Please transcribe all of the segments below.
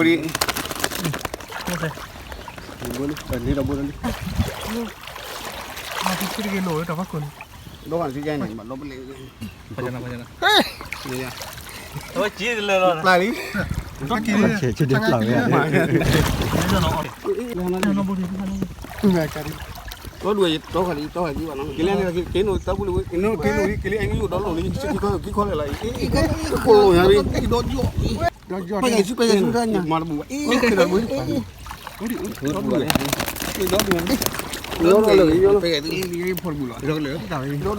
ဘိလံ, န့ၣ်ဒီးဘိလံ, မၤသံဆံတဂ့ၤလိာ်ဝဲတၢ်ဖးခိၣ်န့ၣ်, ဒီးကစံကဲန့ၣ် မၤလီၤပလဲၣ်, ပှၤကနၤ ပှၤကနၤ, အဝဲကံလၢလီၤ, ပျၢ်လံ, ဆဲးဆံဒဲပျၢ်ဝဲ, ဒီဒူၣ်ဝဲ တီၢ်ဃာ်လံ တီၢ်ဃာ်လံဘၣ်နီၤ, က့ၤလၢန့ၣ် က့ၤနိၣ်တၢ်ပူၤလံဝဲ, က့ၤနိၣ် က့ၤလၢအံၤယိၣ်ဒီးလိာ်လံ ဆံခံခီလၢအံၤ, က့ၤခိၣ်လီၤယၤလံ ဒီးယိၣ်, ဒီးယိၣ် ပယၤဆူ ပယၤဆူတၢ်ညါ မၤတဘူၣ်ဘၣ်, အ့ၣ် ဒီဒူၣ်ဝဲ, ဒီဒူၣ်ဝဲ, ဒီဒူၣ်ဝဲ, ဒီဒူၣ်ဝဲလၢ ဒီဒူၣ်ဝဲလၢ အီၣ်ဒီးအီၣ်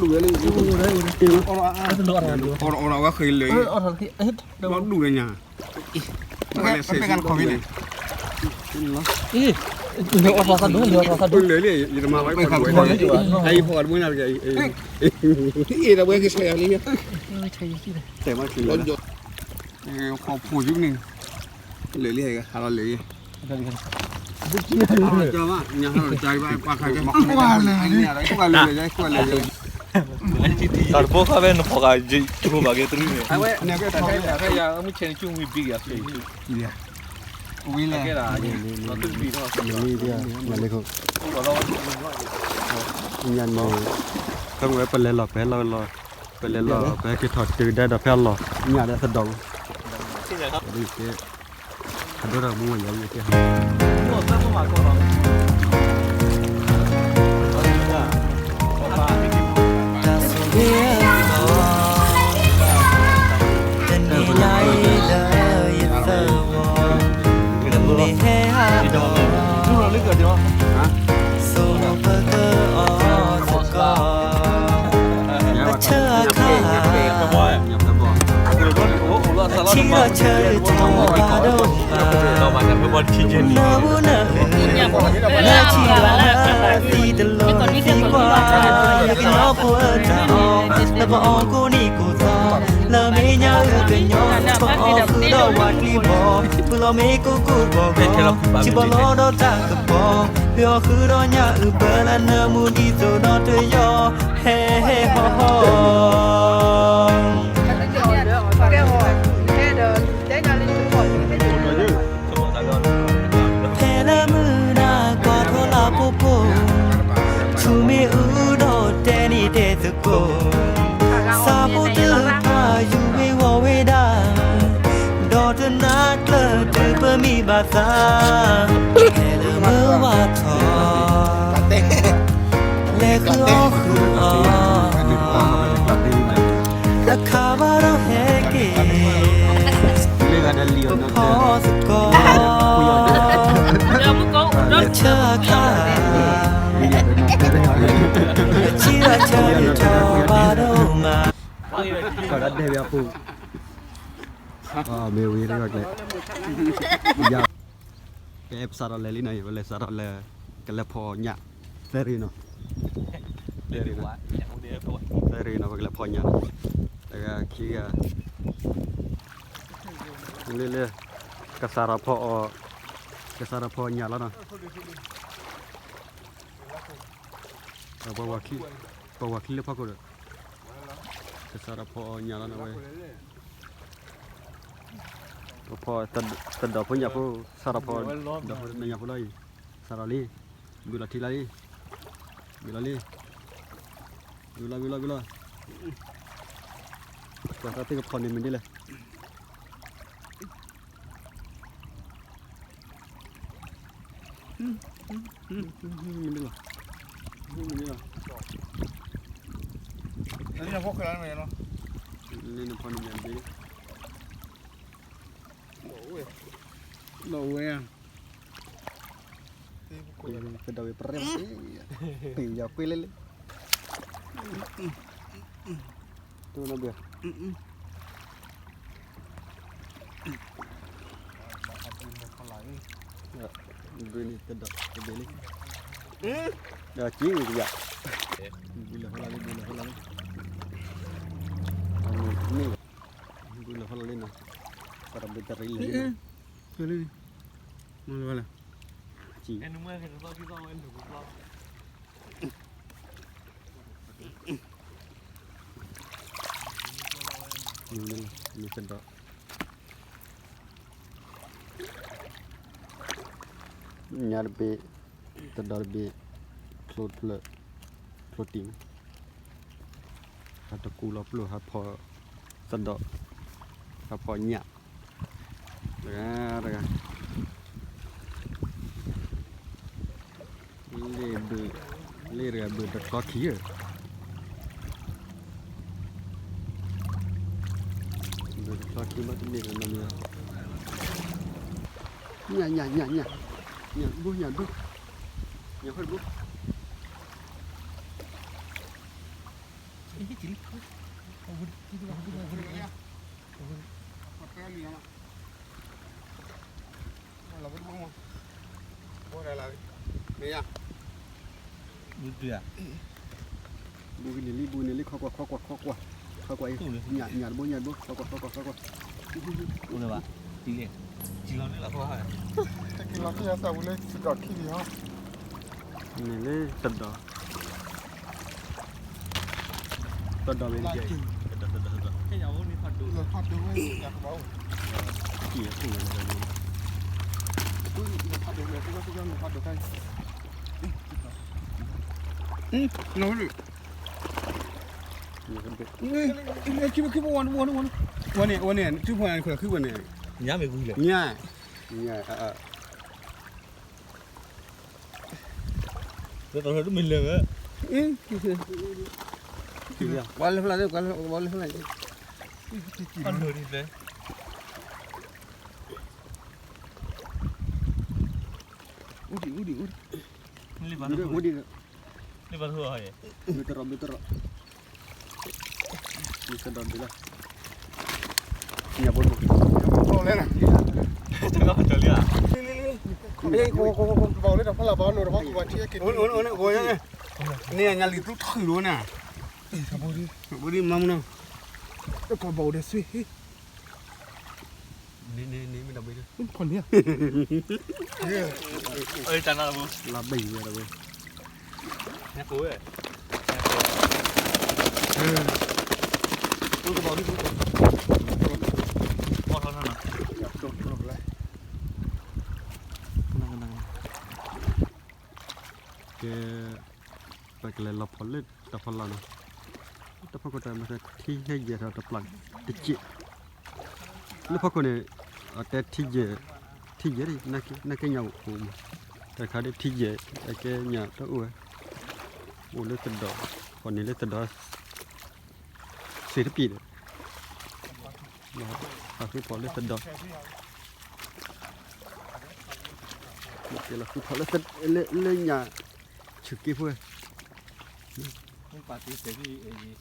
ဒီးဝဲဃ့လၢ ဒီဒူၣ်ဝဲညါ, ပကလဲၤဆဲးဆူဒီဒူၣ်ဝဲ, အ့ၣ် လၢအီၣ်ထီၣ်သးဒိၣ် လၢအီၣ်ထီၣ်သးဒိၣ်, လၢလံ ယတမၤဘၣ် အံၤဖီၣ်ဂၤတမွဲနၤတဂ့ၤ, အံၤ ဒီးဝဲကဆဲးယၤလံ, တဲမၤချံလီၤ, ဃီဖိယုၢ်န့ၣ်, လၢလံ ဟဲလီၤလၢလံ, တၢ်တဘိဃီဖဲ နဖီၣ်ဃာ်ယဆိကမိၣ်ဘၣ်က့ၤတရူးန့ၣ်, အဝဲ မုၢ်ဆဲးန့ၣ် ကၠူမံၤဘံကယၤဖဲ ဝံၤလဲၣ်, ညါန့ၣ်, ဖဲမ့ၢ်ဝဲပလဲၤလီၤ ပဟဲလီၤလီၤ, ပလဲၤလီၤ ပဟဲက့ၤထီၣ်တုၤဒဲဒီးဖဲအလီၢ် ညၣ်ဒီးသဒီး, အဒိဒီးမူဝဲယၤ တနံၤညါအံၤလၢယသဝီ, နမ့ၢ်ဟဲဟးဒီး စိမိၣ်ပကအီၣ်သကိး, အဆၢအခါ ထံထီၣ်ဆၢထီၣ်ဘၣ်ဒိၣ်မး, နၢ်ဟူနၢ်အၢ, နၢ်ထံၣ်ဘၣ်လၢသံတလိၤသံကွၢ်, ယကညီဖိအတၢ်အီၣ်, နပအီၣ်ကိးနံၣ်ကိးသီ, လၢမဲာ်ညါအုၣ်ကညီ, ပအီၣ်ဃုာ်ဒီးဝးကျံဘီ, ပလီၤမ့ၢ်ကိၢ်ကိၢ်ဘီဂီၢ်, ထံဘီလီၤဒီးတၢ်ကပီၤ, ပအီၣ်ဃုာ်ဒီးညၣ်အုၣ်ပၢလၢနၢမူဒ်သိးဒီးတယီၤ, ဟဲဟဲဟီၣ်ဟီၣ် ဖဲလၢမုၢ်နၤကီၢ်ထီၣ်လၢပူၤပူၤ, ဆူမ့ၣ်အူဒီးတဲနံၤတဲသကိး, ဆၣ်ဖိတဖၣ်ယူၤဝ့ၤဝီၤဝဲဒၣ်, ဒီးတနၤကျၢၤတုၤပမံဘၣ်သး, ဖဲလၢမုၢ်ဝါထီၣ် လဲၤဃုအီၣ်ဃုအီ, တခါဘၣ်ဒီးဟဲက့ၤ, ပဖီသကိး, လၢဆၢခါ, လၢဆၢထီၣ်ဘၣ်ဒိၣ်မး, ကီၢ်ဒၣ်ဒဲးဝဲအပူၤ, မ့ၢ်ဝံၤတဂၤကျဲ, ယၤ ကဲပစးထီၣ်လဲၤလံနီၤ, ပလဲၤစးထီၣ်လဲၤ, ကလဲၤဖီညၣ်, သဲရ့ၣ်နီၤ, သဲရ့ၣ်နီၤ, ပကလဲၤဖီညၣ်နီၤ, တဂၤခံဂၤ, လၢလၢ, ကစးထီၣ်ဖီအီၤ, ကစးထီၣ်ဖီညၣ်လီၤနီၤ, ပှၤဝၤချံလၢဖီခိၣ်ဒီး ကစးထီၣ်ဖီအီၤညၣ်လီၤနီၤဝဲ, ပဖီသဒီးဖိညၣ်ဖိ, စးထီၣ်ဖီဒီးဖိညၣ်ဖိလီၤအံၤ, စးထီၣ်လံ, ဘုလီၤထံလီၤလံ, ဘုလီၤလံ, ဘုလီၤ ဘုလီၤ ဘုလီၤ, ပှၤသးသ့ၣ်ကဖီန့ၣ်မ့ၢ်ဒ်လဲၣ် မ့ၢ်ဒ်လီၤ, မ့ၢ်ဒ်လီၤ, လၢနဖီန့ၣ်မ့ၢ်ဒ်, လီၤဝဲဧါ, သဒီးဝဲပြဲၢ်, ပ့ၤယီၤကွ့လၢလၢ, တိၢ်နီၣ်ဘၣ် ဘုန့ၣ်တဒီးတဘ့ၣ်လံ, ဒီးကံၣ်ဝံၤကယၤ, ဘုလၢဟီလာ်လံ ဘုလၢဟီလာ်လံ, မ့ၢ်, ဘုလၢဟီလာ်လံနီၤ, ပတဘုတရံးလဲၣ်, လၢ, မ့ၢ်လၢ, ကံၣ် မ့ၢ်သဒီး, ညၣ်တဘ့ၣ်, သဒီတဘ့ၣ်, ချိၣ်ဖျၢၣ်, ချိၣ်တံၢ်, ဟးတကူလီၤပျိၢ် ဟးဖီၣ်သဒီ, ဟးဖီၣ်ညၣ်, တဂၤတဂၤ, လ့ၣ်ဘုး, လ့ၣ်တဂၤဘုးတချီခံဧၢ, ဘုးတချီခံဘၣ်တဘ့ၣ်နီၤ, ညၣ် ညၣ် ညၣ် ညၣ်, ညၣ်ဒိၣ် ညၣ်ဒိၣ်, ညၣ်ဖးဒိၣ် ဘူးကန့ၢ်လံ ဘူးကန့ၢ်လံ ခီကွၢ် ခီကွၢ် ခီကွၢ်, ခီကွၢ်အံၤ ညၣ် ညၣ်တဘိ ညၣ်တဘိ ခီကွၢ် ခီကွၢ် ခီကွၢ်, အိၣ်လၢၤဘၣ်, တံၢ်လဲၣ်, ကံလီၤန့ၣ်လီၤ ကံလီၤသ့ၣ်ညါသးဝံၤလၢစံၣ်ကီၢ်ခံလံဟီ, န့ၣ်လၢသဒီ သဒီဝဲ, ကံအခိၣ်လၢၤဘၣ်န့ၣ်, ဝဲန့ၣ် ဝဲန့ၣ် စုဖိန့ၣ် ခွဲးဃုဝဲန့ၣ်, ညၣ်မ့ၢ်ဝံၤလဲၣ်, ညၣ်, ညၣ်, လၢတၢ်လၢတမ့ၢ်လၢာ်ဝဲ, ပှၤလၢဖျါ, ပှၤလၢဖျါ, အိၣ်ဒံး အိၣ်ဒံး အိၣ်ဒံး, လ့ၣ်ဘၣ်, ဘုးတရီး ဘုးတရီး, ဘုးတရီးဒ်လဲၣ်, ညၣ်ဘိ, ညၣ်ဘိလဲၣ်, တဂၤပတလၢ, န့ၣ်ညၣ်လံၤသူထီၣ်လီၤန့ၣ်, ဘိဒ်မၤမနုၤ, န့ၣ်န့ၣ်မ့ၢ်တဘ့ၣ်, လါဘ့ၣ်ဝဲတဘ့ၣ်, ကဲ, ပကလဲၤလီၤဖီၣ်လၢတၢ်ဖီလာ်နီၤ, တၢ်ဖီခိၣ်တၢ်မၤသးထံဟဲယဲၢ်ထီၣ်တပျၢ်တက့ၢ်, လၢဖီခိၣ်န့ၣ်, အတဲထံယဲၢ်, ထံယဲၢ်, နကဲညၣ်အိၣ်မး, တၢ်တခါဒ်ထံယဲၢ်, အကဲညၣ်တအိၣ်ဝဲ, အိၣ်လၢသဒီး, ဖီၣ်န့ၢ်လၢသဒီး, စ့တပံၤဒီး, ဟးဃုဖီၣ်လၢသဒီး, ကဲလီၤဃုဖီၣ်လၢညၣ်, ဆူၣ်က့ဖိဝဲ, မ့ၢ်ပာ်တ့စဲးဖဲ,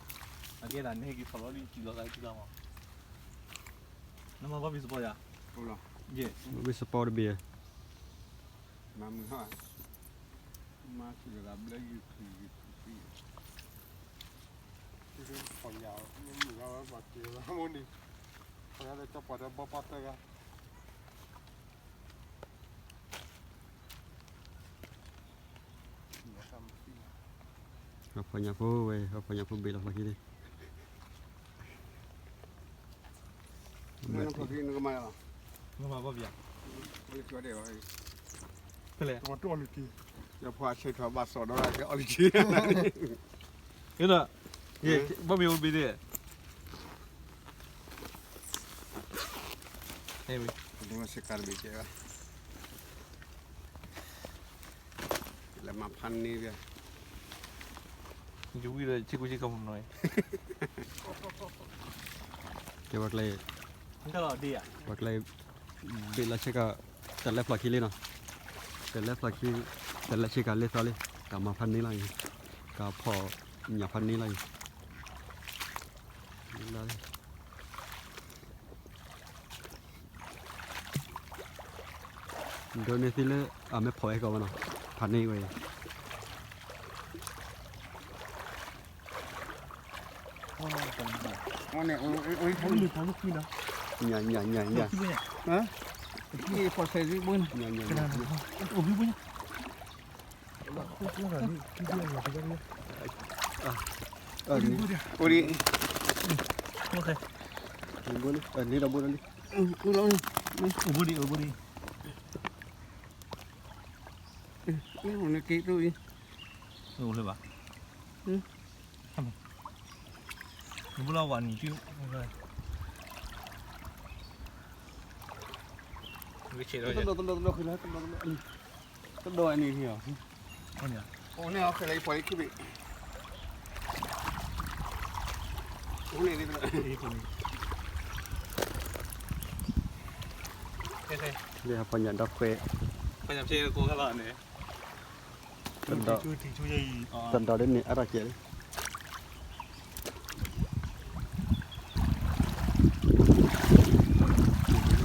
အကဲဒၣ်န့ၣ်ဟဲက့ၤဖီၣ်လီၤလံ စံၣ်လီၤသးလံမး, နမၤဘီဘံစပီယၤ, ဘီဘံစပီတဘ့ၣ်, မၤမုာ်ဟါ, မၤဆူၣ်လီၤသးဘျဲယုၢ်ခုၣ်ယုၢ်ခုၣ်ဖံ, ဖီၣ်ညၣ်, မုာ်ဂၤဝဲပှၤကဲဝဲမ့ၢ်န့ၣ်, ဖီၣ်ညၣ်ဒီးကၠီပှၤဒီးဘီပှၤတဂၤ ဟီၣ်ဖီၣ်ညၣ်ဖိဝဲ, ဟီၣ်ဖီၣ်ညၣ်ဖိဘ့ၣ်လီၤဖျါခံလံ, နကမၤလီၤ, နကမၤဘီဘံယၤ, ဖဲလဲၣ်, ယဖီၣ်ဆဲးထီၣ်ဘၣ်စီၣ်ဒီးကအီၣ်လံက့ၤ, ဘီဘံအိၣ်ဘ့ၣ်န့ၣ် လဲၤမၤဖးန့ၢ်ဒီး, ယဝံၤဒီးဆ့ကူဆ့ကၤမနီၤ, ကဲဝဲကျဲ, ဝဲကျဲ, ဘ့ၣ်လၢဆ့ကၤ, တလဲဖျါခံလံနီၤ, တလဲဖျါခံ, တလဲဆ့ကၤလၢသီလံ, ကမၤဖးန့ၢ်လီၤအံၤ, ကဖီၣ်ညၣ်ဖးန့ၢ်လီၤအံၤ, ဒိးန့ၢ်သ့လၢအမ့ၢ်ဖီၣ်ဝဲကီးဘၣ်နီၤ, ဖးန့ၢ်ဝဲအံၤ, ညၣ်ညၣ်ညၣ်ညၣ်, အိၣ်ဒံး, န့ၣ်ဒီးဘိဒီးလံ, အိၣ်ဘိဒံး အိၣ်ဘိဒံး. နက့တူၢ်အံၤ, နဘၣ်လီၤဝၤနံၤ, တဒိးတဒိးတဒိး, တဒိးန့ၣ်, အိၣ်န့ၣ် ခဲလၢာ်ယပှၤလံခုဘ့ၣ်, အိၣ်န့ၣ်, လၢပှၤညၣ်ဒီခွဲး, ပှၤညၣ်ဖဲကိးဂၤလီၤန့ၣ်, တဒိး, တဒိးဒ်န့ၣ် အါတကဲးလံ.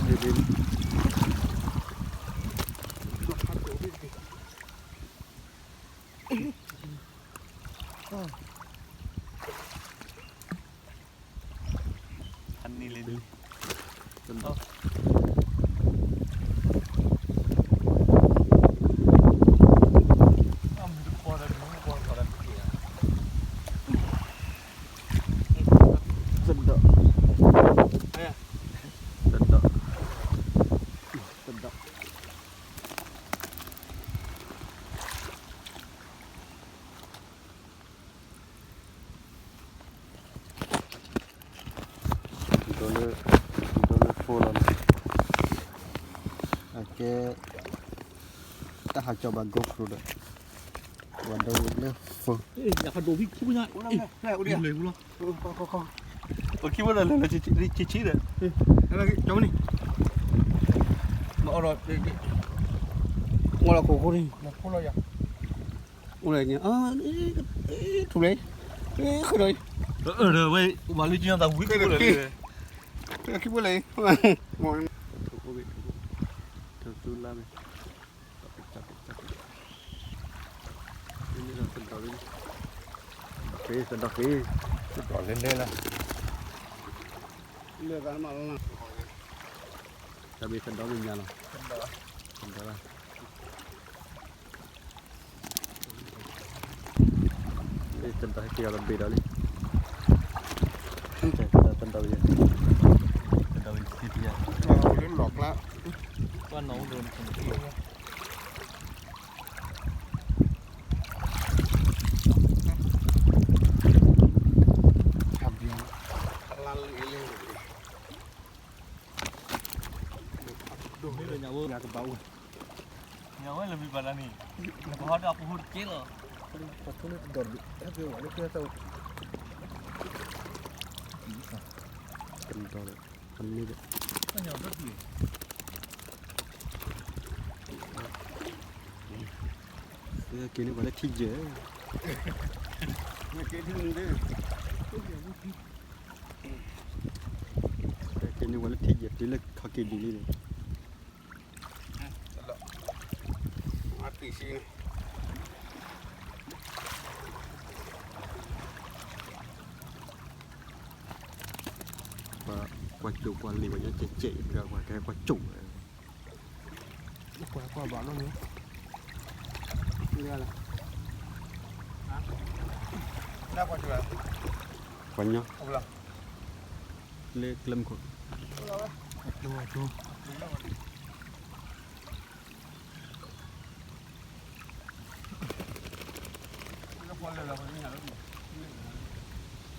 တဒိး, တဒိး, တဒိး. ဒိလၢ, ဒိလၢဖိလီၤန့ၣ်, အကဲ, တၢ်ဟးကၠီဘၣ် GoPro ဒီး, ဝဲဒိလၢဖိ, ယဟးဒိးဝံခံပညါ, လၢလၢ, ပခံပညါလၢလၢ, ဆံဆံဒီး, ကၠီမန့ၣ်, မအီၣ်ဒီး, မအီၣ်ဒီးခိၣ်ခိၣ်န့ၣ်, ဖိလီၤယၤ. အိၣ်လၢညါ, ထူၣ်လဲၣ်, ဃုာ်ဒီး, ဝဲ, မၤလၢကညီသးဝံၤ, ခိၣ်ခိၣ်လဲၣ်, ထူၣ်အိၣ်ဘ့ၣ်, ထူၣ်သူလါဘ့ၣ်, တဒိး, သဒိးဃ့, သဒိးဃ့, သဒိးလဲၤလဲၤလီၤ, လၢ, တၢ်ဘ့ၣ်သဒိးဘ့ၣ်ညါလီၤ, သဒိးလီၤ. တဒိးဟဲက့ၤဒီးတဘ့ၣ်ဒီးလံ, တဒိးဝံၤ, တဒိးဝံၤ, လၢနီၢ်ကျါ, ပှၤနီၢ်အိၣ်ဒီး, ညၣ်ဝဲလၢမ့ၢ်ဘၣ်လၢန့ၣ်, နကဟီဒီးအပူၤဟိတက့ၢ်လီၤ, ပှၤဖိန့ၣ်တဒိးတဘ့ၣ်, ဟဲက့ၤဝဲလၢဖဲသၢဝဲ, တဒိး, တန့ၢ်ဘၣ်, က့ၤန့ၢ်ဝဲလၢထံယဲၢ်, က့ၤန့ၢ်ဝဲလၢထံယဲၢ် တုၤလၢခီက့ၤဒ်န့ၣ်, ကွၢ်ကၠိၣ်ကွၢ်လံာ် ပှၤညီကဲးကဲး ပှၤကဟဲကွၢ်ကၠိၣ်ဝဲ, ကွၢ်ကွၢ်ဘၣ်နီၢ်, ပှၤညီ, လၢကျဲမုၢ်ခိၣ်, အကျိၤအကျိၤ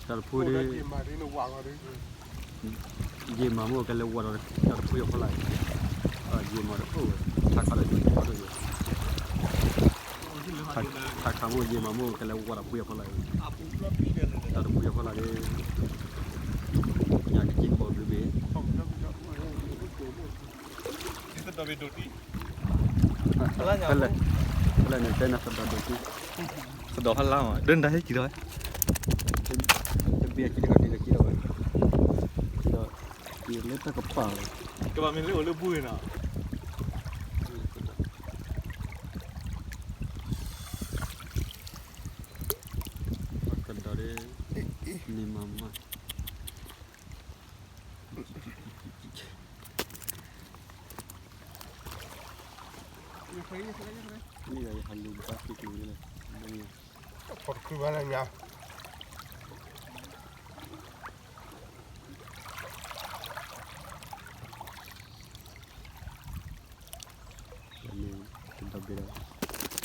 တၢ်တဖုဒ်, ယံာ်မးမ့ၢ်ကလဲၤဝဲဒီးတၢ်တဖုအဖီလာ်, ယံာ်မးတအိၣ်ဝဲ, ထးခးဒီးယံာ်မးဒီးယံာ်, ထးခးမ့ၢ်ယံာ်မးမ့ၢ်ကလဲၤဝဲဒီးတၢ်တဖုအဖီလာ်, တၢ်တဖုအဖီလာ်ဒီး, ညၣ်ကက့ၤဘီဘျုးဘ့ၣ်, ဖဲလဲၣ်, ဖဲလဲၣ်န့ၣ် တဲနၤသဒီးဒိးက့ၤ, သဒီးဖးလါမး ဒၢနတၢ်ဟဲက့ၤဒီး, တဘ့ၣ်အက့ၤတခါက့ၤဒီးက့ၤဒီးဝဲ, ဒီးက့ၤလၢတၢ်ကပၤလီၤ, ကဘၣ်မ့ၢ်လၢအိၣ်လၢဘူၣ်နီၤ, ပှၤကဒီးဒ်န့ၣ်မးမး မ့ၢ်ဂ့ၤ ယဟးလူၤဘၣ်က့ၤက့ၤန့ၣ်လီၤ, ဖီတခုဘၣ်လၢညါ, တဒိးဘ့ၣ်ဒီး,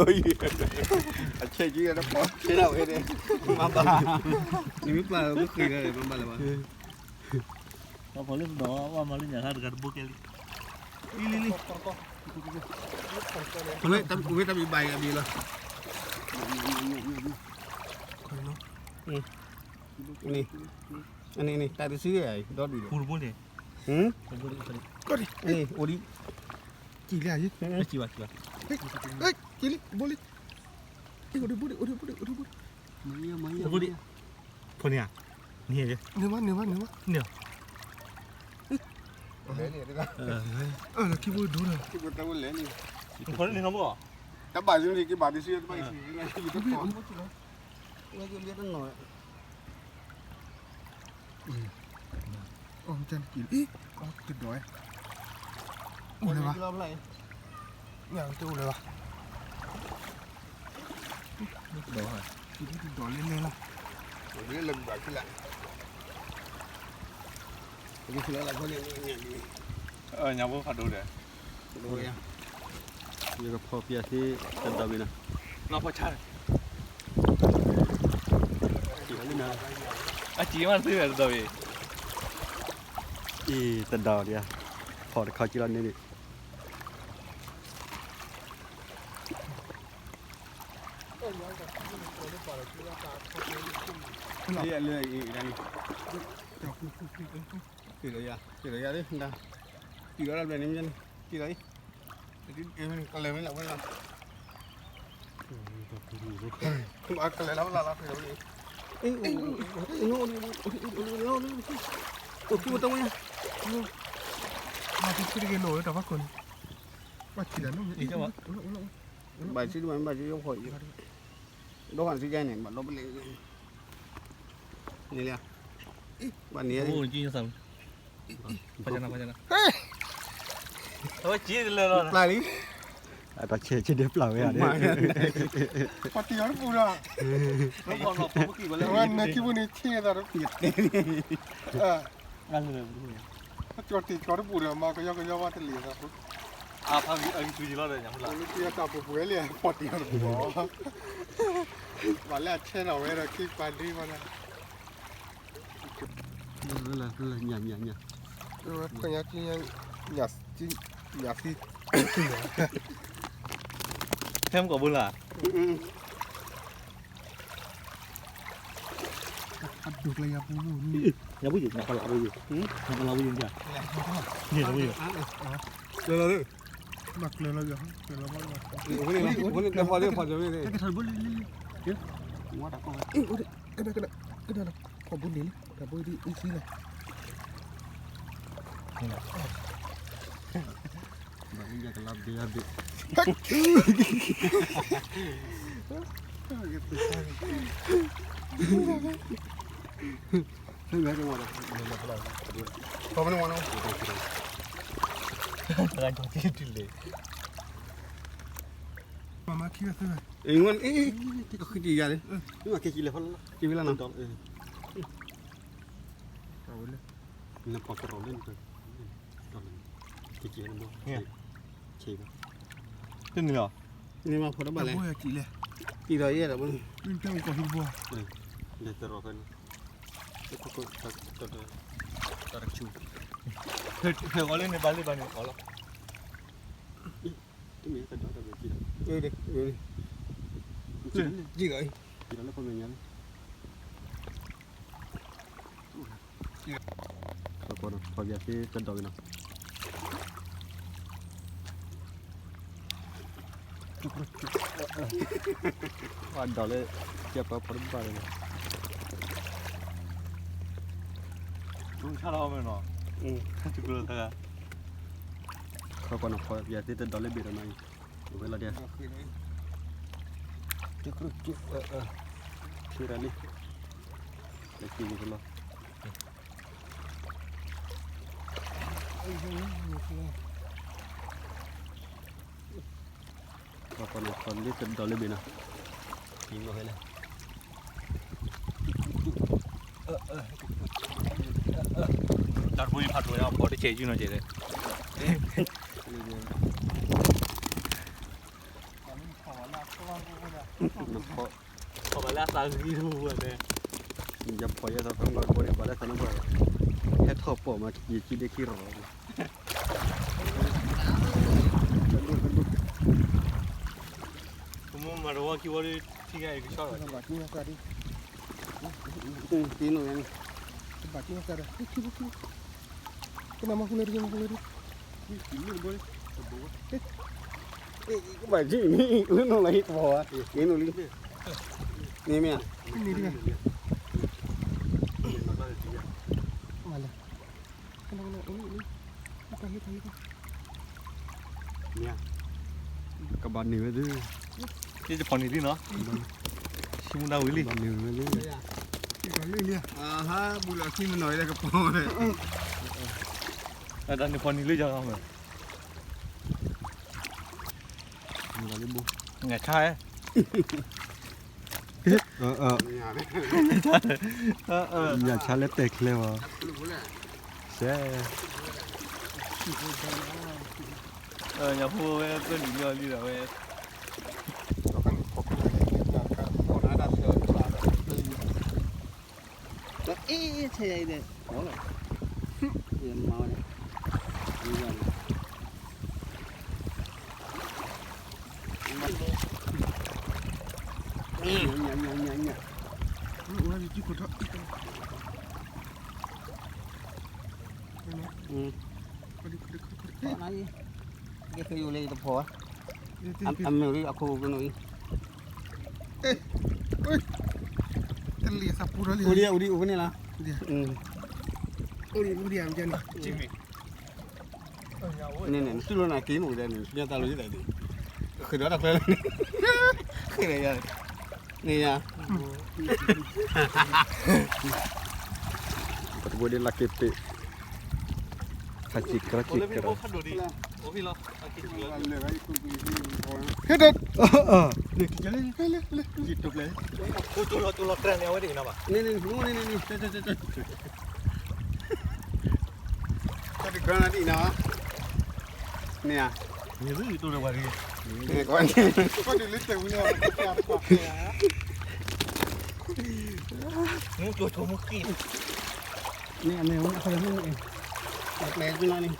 အဆဲးကံဒီးပီဆဲးဒၣ်ဝဲန့ၣ်, မၤဘၣ်, နမ့ၢ်ပာ်လီၤမ့ၢ်ဃ့လီၤ မၤဘၣ်လၢၤဘၣ်, ပှၤဖီၣ်လၢတဒီး ဝဲမၤလၢညၣ်ခါတဂၤတဘိကဲလံ, လံလံလံ, ဝဲတၢ်ဘံၣ်ဘၣ်အံၤအဘံၣ်လီၤ, န့ၣ်, န့ၣ် တၢ်တစုဒီးအံၤ ဒီဒူၣ်ဒီး, ပူတဘိန့ၣ်, န့ၣ် အိၣ်ဒံး, ကံလံ, ကံလံ, ဘိလံ, အိၣ်ဒံးဘိဒံး, အိၣ်ဒံးဘိဒံး, အိၣ်ဒံးဘိဒံး, ဖိန့ၣ်ဧါ, န့ၣ်, န့ၣ်ဘၣ် န့ၣ်ဘၣ် န့ၣ်ဘၣ်, ခံဘိဒိၣ်ဒီး, တဘၣ်စုန့ၣ် ကဘၣ်တစုတဘၣ်အံၤ, အီၣ်က့ၤလံ, တဒီး, အိၣ်လၢၤဘၣ်, တအိၣ်လၢၤဘၣ်, တဒီးလၢလဲၣ်လီၤ, လၢဘၣ်ခံလၢ, ညၣ်ဖိဖးဒိၣ်ဒီး, ယကဖီၣ်ပျၢ်သ့တဒီးဘ့ၣ်နီၤ, နီၢ်ဖီဆါ, အစံးမးသ့တဒီးဘ့ၣ်, အံၤတဒီးဒံး, ဖီၣ်တခီကံလီၤန့ၣ်ဒံး လၢအံၤ, က့ၤလီၤယၤ, က့ၤလီၤယၤ, တုၤလီၤဒၣ်ဘျဲၣ်န့ၣ်မ့ၢ်န့ၣ်, က့ၤလီၤအံၤ, ကလဲၤမ့ၢ်လၢဝဲလီၤ, ကလဲၤလီၤဝဲလီၤလီၤ, က့ၤလီၤဝဲလီၤ, အိၣ်ခံဝဲတဝဲညါ, ဘၣ်ဆံတဂ့ၤလိာ်ဝဲတၢ်ဘၣ်ခိၣ်န့ၣ်, ဘၣ်ဆံတဂ့ၤ, ဘၣ်ဆံတဂ့ၤ, ဒိၣ်ဟီၣ်စ့ကဲန့ၣ် ဘၣ်ဒီပလဲၣ်, န့ၣ်လၢ, ဘၣ်န့ၣ်, အဝဲက့ၤလၢလီၤ, ပျၢ်လံ, အတၢ်ဆဲးဆဲးဒဲပျၢ်ဝဲဧါ, ပှၤတံၢ်အီၤတပူၤဒီး, အဝဲနဲၣ်ခံပူၤန့ၣ် ဆ့သးတပူၤ, ကၠီတံၢ်ကၠီတပူၤဒီး မၤကယီကယီဘၣ်တလံၤသး, အဂံၢ်လီၤဒီး လၢတံၢ်အတၢ်ပူၤပူၤလံ ပှၤတံၢ်အီၤတပူၤ, ပှၤလၢအဆဲးထီၣ်ဝဲဒီး ခံပှၤဒ့ဘၣ်လၢ, ညၣ်ညၣ်ညၣ်, ညၣ်သံ, ဟဲမ့ၢ်ကိးဘိလၢ, ညၣ်ဘိယိၤ, ညၣ်ပလီဘိယိၤ, ညၣ်ပလီဘိယိၤ, ညၣ်ဘိယိၤ, ကျၢၤလီၤ, မၤကျၢၤလီၤ, ကထီၣ်ဘိလံ, ကထီၣ်ဘိလံ, ကနၣ်, ကနၣ်, ကနၣ်လီၤ, ဖီၣ်ဘိန့ၣ်လံ, တၢ်ဘိဒ်အံၤသံလီၤ, ဘၣ်ညၣ်ကလါဘ့ၣ်အဘ့ၣ်, ဖီၣ်ဘိန့ၣ်ဝဲနီၤ, တဂၤညိးက့ၤတုၤလဲၣ်, မၤမၤခံဂၤသၢဂၤ, အ့ ကဃံတံၢ်ယၤလံ, မၤက့ၤကံလဲၤဖီလၢလီၤ, က့ၤဝဲလၢနီၤ, နပှၤကရီလၢနက, ဒီး ကက့ၤလၢဘိ, ဆ့ဘိ, တန့ၢ်လီၤ, န့ၢ်မးဖိတဘၣ်လဲၣ်, ဘိယက့ၤလဲၣ်, က့ၤဒီးယဲဒီးဘိန့ၣ်, နတဲအိၣ်ကီၢ်ဟံၣ်တဘိ, လဲၤသရီၣ်ဖဲန့ၣ်, တၢ်တဆူ, ဟဲအီၤလၢန့ၣ်ဘၣ်လၢဘၣ်န့ၣ်အီၤလီၤ, တမ့ၢ်တဒီတၢ်ဘၣ်က့ၤလီၤ, က့ၤဒီးလၢပမဲာ်ညါလံ ခီပီၤနီၤ ပီၤပယၤသ့တဒီးက့ၤနီၤ ပှၤဒီးလၢ ကဲပှၤဖီတဘၣ်လၢၤ, ဆါလီၤအီၤမ့ၢ်နီၤ, ခီပီၤနီၤ ပီၤပယၤသ့တဒီးလၢဘ့ၣ်ဒီးနီၤအံၤ, ဝဲလီၤဒဲး, ဆူရၤလံ, လၢက့ၤက့ၤကလီၤ ပှၤပှၤနီၤ ပှၤလၢတဒီးလၢဘ့ၣ်နီၤ, က့ၤမ့ၢ်ဖဲလဲၣ်, တၢ်တဘိယဖးထီၣ်ဝဲဒၣ် ဖီတဆဲးယုၢ်နီၤကဲးလဲၣ်, နဖီ ဖီဘၣ်လၢအသးဂံၢ်ဝဲန့ၣ်, ယဖီယဲသးသးနဘၣ်ဘိန့ၣ် ဘၣ်လၢသးနဘၣ်, ဟဲထီၣ်ပိာ်မး ယခံဒ့ခံရီၣ်, ကမၤတဝီခံဝီဒီး ထံဂၤအံၤကဆီလီၤ, ဘၣ်က့ၤနီၢ်သးဒ်, က့ၤနီၢ်ယၤန့ၣ်, ဘၣ်က့ၤနီၢ်သးဒီး ကနၣ်မၤဃူလၢတက့ၢ် မၤဃူလၢတက့ၢ်, ကဘၣ်က့ၤန့ၣ် လၢနီၢ်လၢဟံၣ်တဘီဝဲ က့ၤနီၢ်လံ, န့ၣ်မ့ၢ်ဧါ, န့ၣ်တဂၤ, မၤလဲၣ်, ကနၣ်ကနၣ်အိၣ်လံ, ကဘၣ်န့ၢ်ဝဲသု, ယတဖီၣ်န့ၢ်လံနီၤ, ဆံမူဒါဝံၤလံ, ကဘၣ်န့ၢ်ဝဲသု, အဟါ ဘူးလီၤခံမနီၤလၢကပီၤန့ၣ်, အတၢ်န့ၣ်ဖီၣ်န့ၢ်လံယၤလီၤမး, ငါခါ, ညၣ်ဆါလၢတဲာ်ချဲဘၣ်, ဆဲး, ညၣ်ဖိဝဲပၢနုာ်လီၤလံဒီးဝဲ, အ့ ဆဲးယၤအံၤဒီး, ယမၤဝဲန့ၣ်, ညၣ်, ညၣ်, ညၣ်, ညၣ်, ကဲခဲယိာ်လၢယတဖီၣ်, အမ့ၢ်အခိၣ်ကနိးအံၤ, တလံၤသးပူၤထီၣ်လံ, အိၣ်ဒံးအိၣ်ဒံးအိၣ်ဖဲန့ၣ်လီၤ, အိၣ်ဒံးအိၣ်ဒံးန့ၣ်, နစုလိၤနၤက့ၤမ့ၢ်ကဒဲန့ၣ် နစုညါတၢ်လိၤယသးဒံး, ဃုာ်ဒီးတၢ်ချၢလၢန့ၣ်, ဃုာ်ဒီးယၤ, န့ၣ်ယၤ, ပတဘိဒ်လၢက့ၤပ့ၤ, ခါစံးကြၢးစံးကြၢး, ဟဲဒီး, ဟဲဒီး, တၢ်တကြၢးနၤဒ်အံၤနီၤ, န့ၣ်ဧါ, န့ၣ်ဘၣ်ယတိၢ်လၢပှၤတဂ့ၤ, မူကၠိကၠိမူဃံ, န့ၣ်အမဲာ်ဝဲန့ၣ်အဃိယမ့ၢ်န့ၣ်, အပျဲၢ်ကၠိနၤန့ၣ်,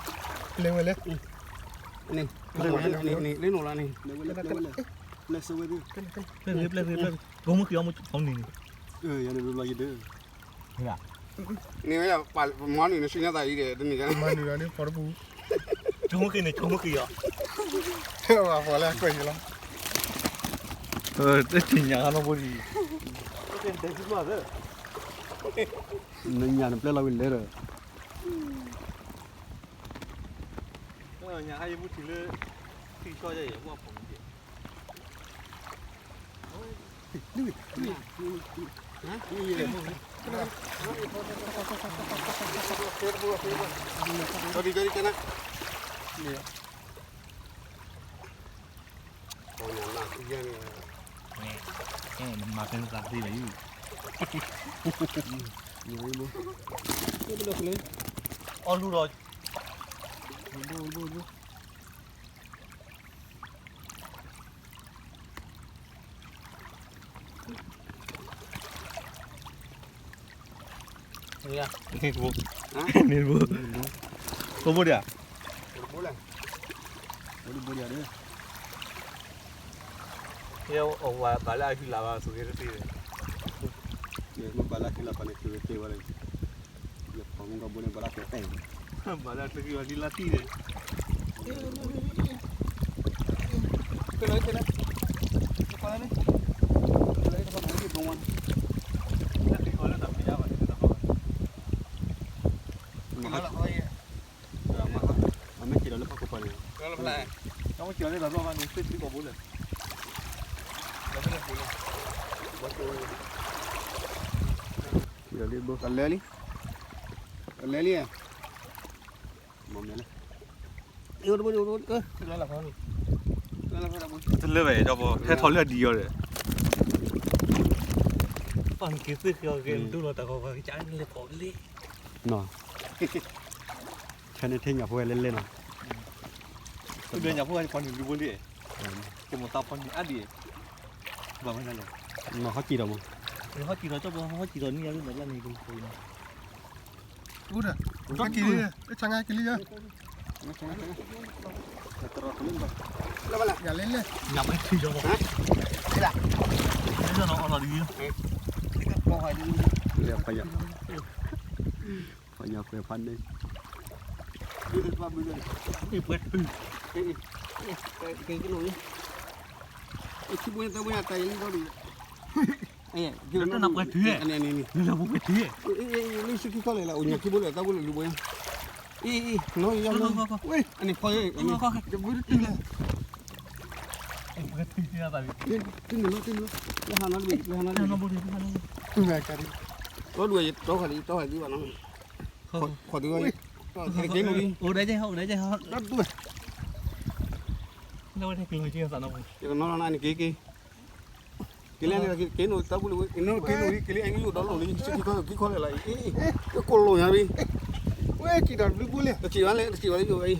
ပျဲၢ်ဝဲလဲၣ်, န့ၣ်, န့ၣ်, လၢနိၣ်လၢန့ၣ်, ပျဲၢ်ဝဲ, ပျဲၢ်ဝဲ, ပျဲၢ်ဝဲ, ပျဲၢ်ဝဲ, ပျဲၢ်ဝဲ, ကၠိမူဃံအီၤမူဖီန့ၣ်န့ၣ်, ယၤန့ၣ်ဘျီဘျီယဒၢ န့ၣ်ဝဲ ပမၤနုာ်နစုညါသးအံၤဒီး တနံၤညါ မၤနုာ်လီၤန့ၣ် ဖီတပူၤ ဆိကမိၣ်က့ၤန့ၣ် ဆိကမိၣ်က့ၤအီၤ ဖီလၢအကွဲးယလီၤ တထံၣ်ညါနီၢ်ဘိဒံး နညၣ်နပျဲလီၤဝံၤလဲၣ်ဒီး ညါဟါယမူထံလၢ ထံဆီယဲယဲမူအဖီမူက့ၤ အီၣ်လူၤဒီး ဘိ ဘိ ဘိ န့ၣ်ဘိ ဘိ ဘိဒံးဧါ, ဘိဒံးဘိဒံးဧါ, ယဝဲဘၣ်လၢအဟံးလၢ်ဘၣ်ဆိၣ်ဂ့ၤတသ့, မ့ၢ်ဘၣ်လၢဟံးလၢ်ဘၣ်န့ၣ် ဆိၣ်ဂ့ၤသ့ဝဲလၢ ယဖီမုၢ်ကဘိန့ၣ် ဘၣ်လၢကဲတဲ, ဘၣ်လၢချၢက့ၤဝဲဒ်လၢတံၢ်န့ၣ်, မ့ၢ်က့ၤဒီးလၢဖးခိၣ်ပၤန့ၣ်, ကလဲၤလံ, ကလဲၤလံ, တလၢဘၣ် ဟဲထီၣ်လၢအဒံးအီၤဒီး, ပှၤက့ၤသ့ၣ်ဃီက့ၤ ဒိၣ်လီၤတၢ်ဂီၤပှၤကစၢ်လဲၤကိးလံ, ဆၢန့ၣ်ထဲညၣ်ဖိဝဲလဲၣ်လဲၣ်နီၤ, ညၣ်ဖိဝဲပှၤန့ၣ်လူၤဘိလံ, ကမိၣ်သးဖီန့ၣ်အါဒံး, ဘၣ်ဝဲဒၣ်လဲၣ်, ဟီကံၣ်ဒီးမး, ဟီကံၣ်ဒီးကၠီပှၤဟီကံၣ်ဒီးန့ၣ်ယၤလၢဘၣ်ဘျါန့ၣ်, က့ၤလံ, ဆါငါက့ၤလံယၤ, ယၤလဲၣ်လဲၣ်, ညၣ်ဝဲထံၣ်ဒီး, ပှၤညၣ်ကွဲးဖးန့ၣ်, ပှဲၤထု, ထံဘိတၢ်ဘိတၢ်ယံၤဒီး, တနၢ်ပှဲၤထု, လၢပှဲၤထု, လၢခံခီလဲၣ်လၢအိၣ်ညၣ်ခံဘိလၢတၢ်ဘိလၢလူၤဘိညါ, အံၤ, နီၢ်ယၤ, ဝဲ, အန့ၣ်ဖီ, တဘိတတုၤလဲၣ်, တနုာ်လီၤ, တနုာ်လီၤ, လၢဟးနီတဘ့ၣ်, လၢဟးနီတဘ့ၣ်, ဒီဒူၣ်ဝဲယတီဃာ်လံ တီဃာ်လံဘၣ်နီၤ, ခီၣ်ဒုးဝဲ, က့ၤနုာ်လံ, အိၣ်ဒၣ်ကဲဟီၣ် အိၣ်ဒၣ်ကဲဟီၣ်, ဒီဒူၣ်ဝဲ, ယကနီၤလီၤနၤန့ၣ်က့ၤက့ၤ က့ၤလၢန့ၣ် က့ၤနုာ်တၢ်ပူၤလံဝဲ က့ၤနုာ် က့ၤနုာ်လံ က့ၤလံ အဲၣ်မ့ၢ်ယိၣ်ဒီးလိၣ်လံ ဆ့ခံခီ ခံခီလဲၣ်လီၤ အံၤ ကကိၢ်လိာ်ညါဘၣ် ဝဲကံၣ်ဒီးဘျုးဘိလံ တစံးဝဲလဲၣ် တစံးဝဲလၢယိၣ်ဝဲအံၤ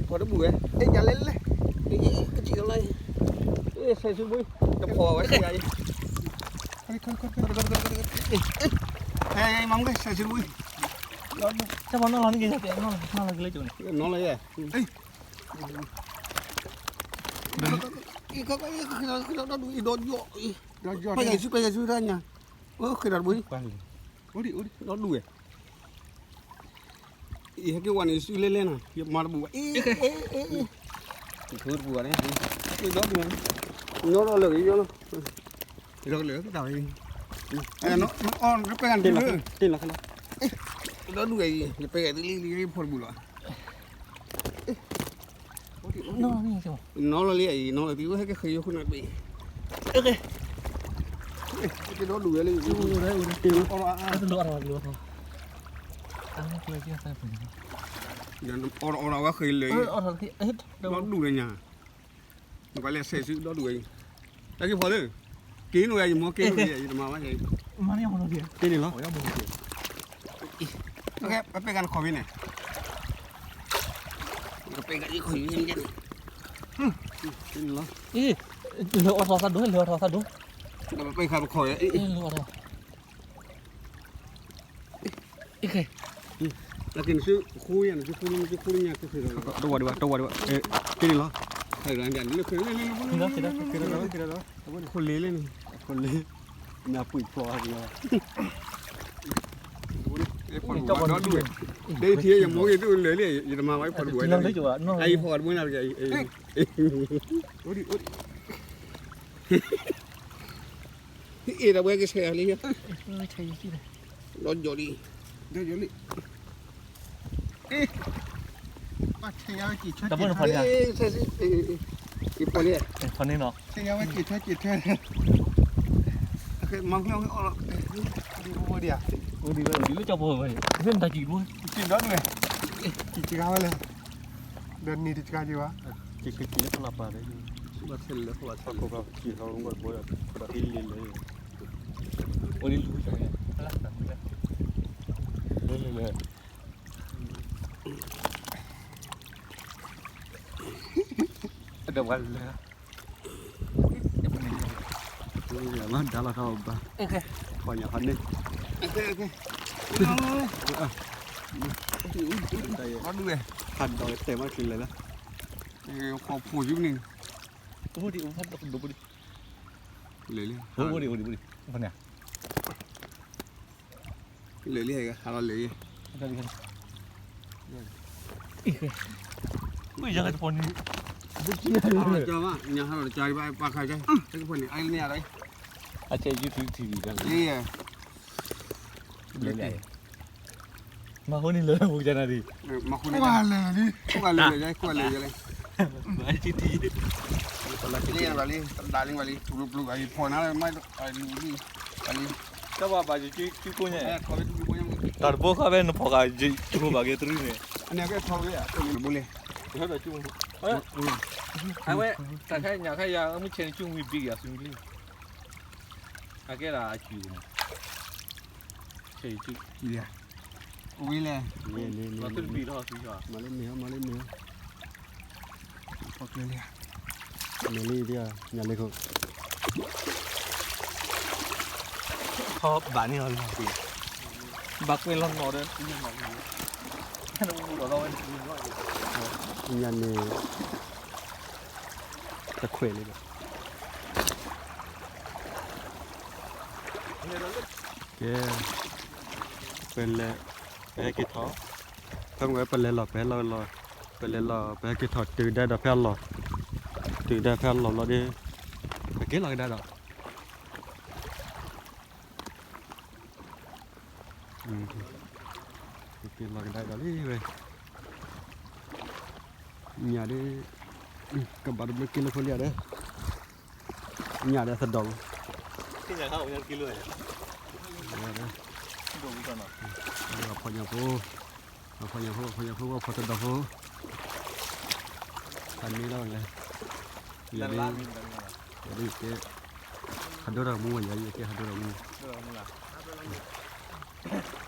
ဖီတဘူၣ်ဝဲ အဲၣ်ညါလဲၣ်လဲၣ် အံၤ ကစံးလီၤလီၤအံၤ အ့ၣ် ဆဲးဆူဘှံး တဖီၣ်ဝဲဆဲးယၤအံၤ ဟဲမၤမူက့ၤဆဲးဆူဘှံး တၢ်ဖီနီၢ်လီၤန့ၣ်က့ၤ နီၢ်လီၤက့ၤလၢကၠိန့ၣ် နီၢ်လီၤယဲၢ် ဒီးယီၢ် ပယၤစု ပယၤစုတၢ်ညါ အိၣ်ဃ့ဒီးတဘိ ဒီဒူၣ်ဝဲ ယဟဲက့ၤဝဲန့ၣ် စုလဲလဲၣ်နီၤ ယမၤတဘူၣ်ဘၣ် အ့ၣ် အ့ၣ် အ့ၣ် တဘိတဘိဘၣ်န့ၣ် ဒီဒူၣ်ဝဲ ညီဒီးလၢာ်က့ၤယီၢ်လီၤ လၢာ်က့ၤတၢ်ဝဲ တ့ၢ်လီၤ တ့ၢ်လီၤ ဒီဒူၣ်ဝဲအံၤ ယပယၤသုလံလံ ဖီတဘူၣ်လီၤ နီၢ်လီၤလံအံၤ နီၢ်လီၤသံဝဲဟဲက့ၤဃ့ယိၣ်ခိၣ်နၢ်တဘ့ၣ် ကဒီဒူၣ်ဝဲလံ အီၣ်ဒီးဝဲဃ့လၢာ် ဒီဒူၣ်လၢညါ နကွၢ်လၢဆဲးစုဒီဒူၣ်ဝဲအံၤ တၢ်က့ၤဖီလၢ က့ၤနုာ်ဝဲယမီၤက့ၤနုာ်ဝဲယတမၤဘၣ်ယၤ တ့ၢ်န့ၣ်လီၤ ပပဲကနခီၣ်ဖံးန့ၣ် ပပဲကနခီၣ်ဖံးန့ၣ် တ့ၢ်န့ၣ်လီၤ အ့ၣ် လၢအီၣ်ထီၣ်သးဒိၣ် လၢအီၣ်ထီၣ်သးဒိၣ် ပပဲကနခီၣ်ဖံး လၢအီၣ်ထီၣ် အ့ၣ် နက့ၤနစုဃူယၤ နစုဃူနစုဃူညါက့ၤဃ့ဒီး တဝါဒံးဘၣ် တဝါဒံးဘၣ် တ့ၢ်န့ၣ်လီၤ ဃ့ဒီး ဃ့ဒီး ဃ့ဒီး ဃ့ဒီး ခိၣ်လ့လၢန့ၣ် ခိၣ်လ့ နၢ်ပှံၢ်ဖျိးဟဲက့ၤ ဒီဒူၣ်ဝဲ ဒ်ထံယမိၢ်က့ၤတူၢ်လၢာ်လံ ယတမၤဘၣ်ဖီတဘူၣ်ဝဲ အံၤဖီတဘူၣ်နၤတဂ့ၤ အ့ၣ် ဒီးဝဲကဆဲးလံ ဒီးယိာ်လံ ဒီးယိာ်လံ အ့ၣ် ပှၤဆဲးယၤဝဲက့ၤဆၢက့ၤဆၢ ဆဲးယၤဝဲက့ၤဆၢက့ၤဆၢ မၤဖျိးဝဲအီၣ်လီၤ ဒ်ဝဲဒ်လၢကၠီပီၤဝဲ မ့ၢ်တၢ်ကံၣ်ဘိ ကံၣ်ဒီဒူၣ်ဝဲ ကံၣ်စှၤဝဲလဲၣ် ဒီးန့ၣ်တစှၤက့ၤဘၣ် ကံၣ်ကံၣ်လၢဖလၢ်ပၢ်ဒီး ဘၣ်ဆဲးလၢဖလၢ်ပၢ် ကံၣ်ဟီၣ်ဘၣ်ဘီဒီး ကဒီးဟံးလံလၢ အိၣ်ဒ်လူၤစၢ်န့ၣ် ဖလၢ်ပၢ် လၢလၢလၢ ဒီးပှၤလဲၤ မ့ၢ်ဒါလီၤတၢ်အီၣ်ဘၣ် ဖီၣ်ညၣ်ဖးန့ၣ် ဖးဒိးတဲမးချံလဲၣ်လၢ ဖီၣ်ဖှိၣ်ယူန့ၣ် အိၣ်ဒံး အိၣ်ဒံး အိၣ်ဒံး ဖီၣ်န့ၣ် လၢာ်လံ ဟဲကဟးလီၤလၢာ်လံ ကွံာ်ယၤကတဖီၣ်န့ၣ် ကၠီဘၣ် ညါဟးလီၤတကၠီဘၣ် ပှၤခါကၠီ တကဖီၣ်န့ၣ် အါန့ၢ်ယၤလီၤ အဆဲး YouTube TV လံ လၢာ်လံ မၤဟိန့ၣ်လၢာ်လၢပူၤကနၤဒံး မၤဟိန့ၣ် ကွၢ်လၢာ်လံ ကွၢ်လၢာ်လံ YouTube လံ လံ ပှၤလံ ပှၤလံ ပျုၤပျုၤ ပှၤလံ ဖီၣ်နၤလၢမ့ၢ် ပှၤလံ တၢ်ဘၣ်ဘၣ်ယကၠူကိညါ တၢ်တဘိဃီဖဲနဖီၣ်ဃာ်ယကၠူဘၣ်က့ၤတရူးန့ၣ် အန့ၣ်ကဲထီၣ်ဝဲ ဘိလဲၣ် အဝဲ တၢ်ခါညၣ်ခါယၤ မုၢ်ဆဲးန့ၣ်ကၠူဝံၤဘံကယၤသုးကလံ အကဲဒၣ်အကၠူမး ဆဲးကၠူ ဝံၤလဲၣ် လီၤသုတဘံၣ်ထီၣ်သုယီၤ မၤလၢမ့ၢ်ဟီ မၤလၢမ့ၢ်ဟီ ဖီၣ်ကျဲလံ မ့ၢ်လံဒ် ညၣ်လ့ခိၣ် ခီဘၣ်န့ၢ်အီၤလီၤ ဘၣ်ကွဲလီၤနီၤဒီး ညၣ်န့ၣ် တခွဲးလံဒီး ကဲ ပလဲၤ ပဟဲက့ၤထီၣ် ဖဲမ့ၢ်ဝဲပလဲၤလီၤ ပဟဲလီၤလီၤ ပလဲၤလီၤ ပဟဲက့ၤထီၣ်တုၤဒၣ်ဒီးဖဲအလီၢ် တုၤဒၣ်ဖဲအလီၢ်ဘျီဒီး ပက့ၤလီၤကဒါဒီး ပက့ၤလီၤကဒါဒီးလံဝဲ ညၣ်ဒီး ကဘၣ်တဘျီက့ၤလၢဖိလံဒီး ညၣ်ဒီးသဒီးလီၤ ဖီၣ်ညၣ်ဖိ ဖီၣ်ညၣ်ဖိ ဖီၣ်ညၣ်ဖိ ဖီၣ်တဒီးဖိ ဖးန့ၢ်လီၤလဲၣ် ယၤဒ် ယၤဒ်ယကဲ ဟးဒိၣ်ဒီးမူ ယၤဒ်ယကဲ ဟးဒိၣ်ဒီးမူ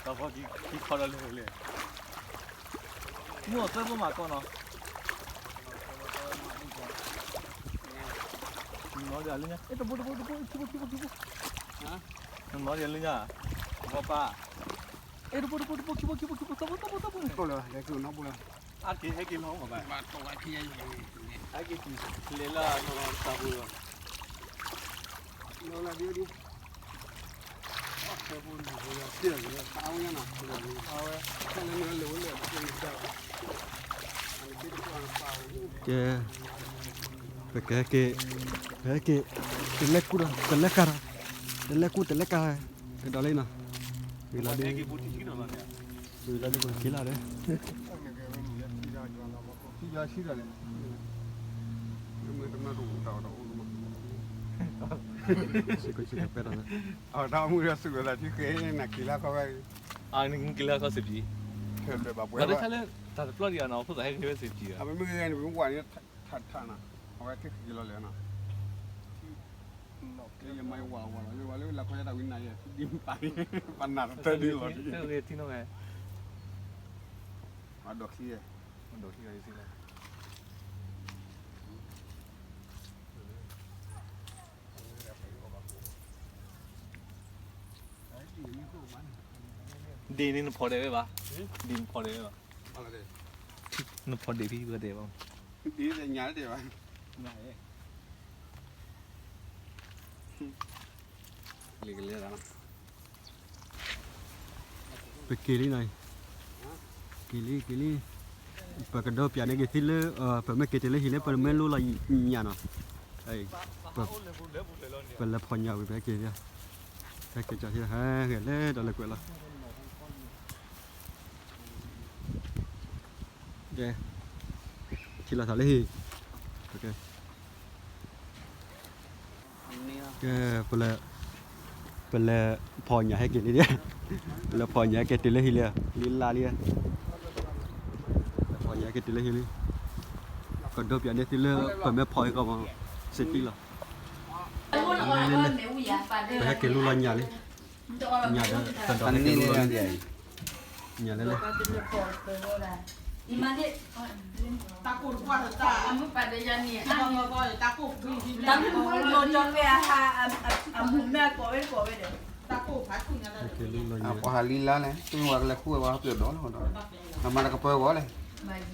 တၢ်ဖီခံခီဒီးလဲၣ်လဲၣ် မူအသၢဖိမၤကီနီၤ နီၤဒ်လၢညါ အဲ တဘိတဘိတဘိ ခံဘိခံဘိခံဘိ နီၤဒ်လၢညါ ပှၤပၢ် အဲ တဘိတဘိတဘိ ခံဘိခံဘိခံဘိ သၢဘိသၢဘိသၢဘိန့ၣ် အက့ၤဟဲက့ၤလီၤမးဘၣ် အက့ၤလဲၤလၢနီၤတၢ်ဘိလီၤ ကဲ ပကဟဲက့ၤ ဟဲက့ၤ တလဲၤကူဒီး တလဲၤကၤဒီး တလဲၤကူတလဲၤကၤ ကဒီးလံနီၤ ဝံၤလီၤဒုး ဝံၤလီၤဒုးပက့ၤလီၤဒီး ထံယီၤဆံဒီးလဲၣ် မ့ၢ်တမၤတအိၣ်တၢ်အီၣ်တၢ်အိၣ်လီၤမး ဆံးကိဆံးကပဲတၢ်လၢ အတၢ်အိၣ်မူဒီးစူၢ်ကီၤသးထံဃဲ နက့ၤလၢခီဝဲ အနက့ၤလၢခီစ့းပံၤ ဘၣ်တၢ်ဆါလၢ တၢ်တပျီဒံးအီၤနီၤ ဖိသၣ်ဟဲက့ၤဝဲစ့းပံၤ အမ့ၢ်ဂ့ၤန့ၣ် ပမ့ၢ်ဝဲန့ၣ် ထးထးနီၤ အဝဲက့ၤက့ၤလီၤလဲၣ်နီၤ ယမၤယဝၤဝၤလီၤ ယဝၤလၢလၢခီယတၢ်ဝံနၤယဲ ဒ်ပာ် ပနၢ်တတၢ်ဒ်လီၤဒ် အဒိးခံယဲ အဒိးခံယဲ ဒ်န့ၣ်နဖီၣ်ဒဲးဝဲဘၣ် ဒ်နဖီၣ်ဒဲးဝဲဘၣ် နဖီၣ်ဒဲးဖံဝဲဒဲးဘၣ် ဒ်ညါဒဲးဘၣ် လံကလဲၤလီၤ ပက့ၤလံနီၤ က့ၤလံ က့ၤလံ ပကဒိးပၠးန့ၢ်က့ၤသုလၢ ပမ့ၢ်က့ၤတုၤလၢဟံၣ်လၢပမ့ၢ်လူလီၤညၣ်နီၤ ပလဲၤဖီၣ်ညၣ်ဝံၤ ပဟဲက့ၤ ဟဲက့ၤကၠီဟံၣ် ဟဲဂဲၤလဲၤဒီးလၢကွဲးလီၤ ကဲ ထံၣ်လိာ်သးလၢဟံၣ် ကဲ ပလဲၤ ပလဲၤဖီၣ်ညၣ်ဟဲက့ၤလံ ပလဲၤဖီၣ်ညၣ်ဟဲက့ၤတုၤလၢဟံၣ်လံ လံလါလံ ပလဲၤဖီၣ်ညၣ်ဟဲက့ၤတုၤလၢဟံၣ်လံ ကဒိးပၠးန့ၢ်သုလၢပမ့ၢ်ဖီၣ်အံၤကီးမး စ့တံၢ်လီၤ လဲၤလဲၤလဲၤ ပဟဲက့ၤလူလီၤညၣ်လံ ညၣ်ဒီးသဒီးဟဲက့ၤလူလီၤလံ ညၣ်လဲၤလဲၤ အမ့ၢ်ပာ်ဒီးယၤန့ၣ် တၢ်မုၢ်လိာ်ကၠီကဲအဟး အမူၤမ့ၢ်အကိးဝဲကိးဝဲဒီး ပှၤဟးလံလါလဲၣ် တမ့ၢ်ဝဲကလဲၤဃုဝဲပှၤဟီၣ်ပယီၣ်ဒီးလီၤဒီး အမၤတကပၢဂီၢ်လဲၣ်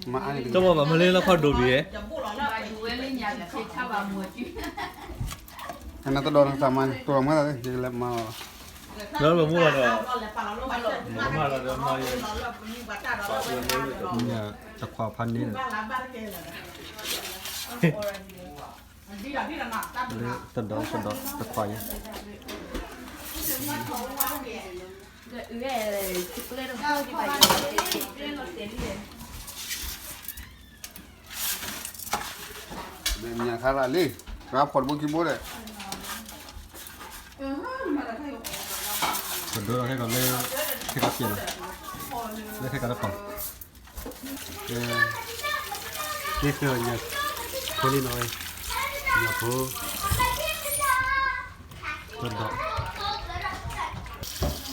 မၤအါန့ၣ်တမ့ၢ် တမ့ၢ်ဘၣ်မၤလၢလၢခီၣ်ဒိၣ်ဘံၣ်ဧါ အနတဒီးနသးမၤန့ၣ် တိၢ်လီၤမၤသး ယကလဲၤမၤလီၤလီၤ လၢလီၤမူလီၤဒီး မၤလီၤဒီးမၤယဲ တခွးဖးန့ၣ် တဒီးတဒီးတခွးယဲ ညၣ်ခါရၣ်လံ ရၣ်ဖီၣ်တဘိခံဘိဒီး ပဒိလီၤခဲကီးလၢ ခဲကီးပျဲလီၤ လၢခဲကီးတပီၤ ကဲ သ့ၣ်ညါဖိလံနီၤဝဲ ညၣ်ဖိ တဒီး ဘိတံၢ်ထံလံ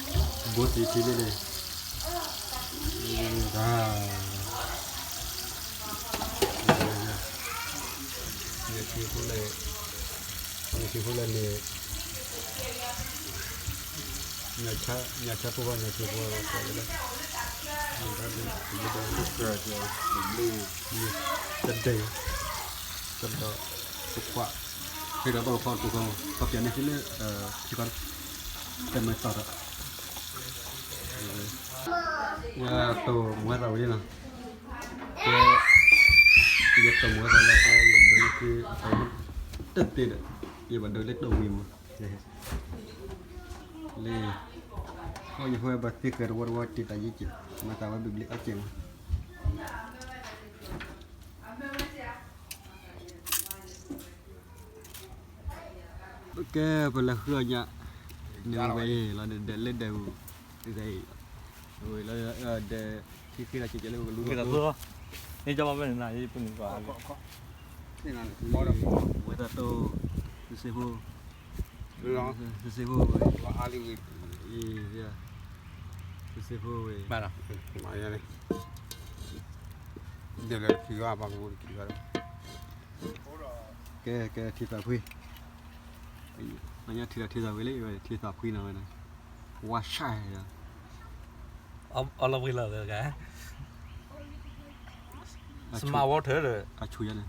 န့ၣ် တၢ် ညၣ်ထံဖိလဲၣ် ညၣ်ထံဖိလဲၣ်န့ၣ် ညၣ်ဆါ ညၣ်ဆါဖိဘၣ် ညၣ်ဆါဖိဘၣ် ကိးလၢ တဒဲး တဒီး တခွး ဖဲဒီးဘၣ်လီၤခီတိၤခီ ခီပျဲန့ၣ်လၢ ထံကီၢ် တမ့ၢ်သီၣ်ဒီး ယတိၢ်မူဝဲသးဝံၤလံနီၤ ကဲ ယတိၢ်မူဝဲသးလၢ ယဒိးန့ၢ်က့ၤ တသ့ဒီး ယဘၣ်ဒိးလၢတိၢ်ဝံၤမး လၢ အိၣ်ယဖိဘၣ်သ့ဃဲၤတဝီတဝီတံာ်တာ်ယံၤက့ၤ မၤသးဝဲဘျ့ဘျ့အီၣ်က့ၤမး ကဲ ပလဲၤဃုအီၣ်ညၣ် န့ၣ်ဝဲအံၤလီၤဒီး လၢဒဲးအူ ဒဲးအံၤ ဝဲလီၤဒီး ထံဃ့ဒီးကဲးကဲးလၢပကလူၤ န့ၣ်ကဘၣ်ဖဲန့ၣ်နၤ ပန့ၣ်ကီး ဝဲတၢ်တိၢ် သုစ့ဖိ သုစ့ဖိဝဲ သုစ့ဖိဝဲ ဒ်လဲၣ်တဖံဘၣ် ပှၤကဝီၤတက့ၤဘၣ်ဒီး ကဲ ကဲ ထံသးဖှံ အညါထံသးထံသးဝံၤလံ ထံသးဖှံနီၤဝဲန့ၣ် ဝါဆဲး အလီၤဝံၤလီၤလၢက smart water ဒီး အဆူၣ်ယါန့ၣ်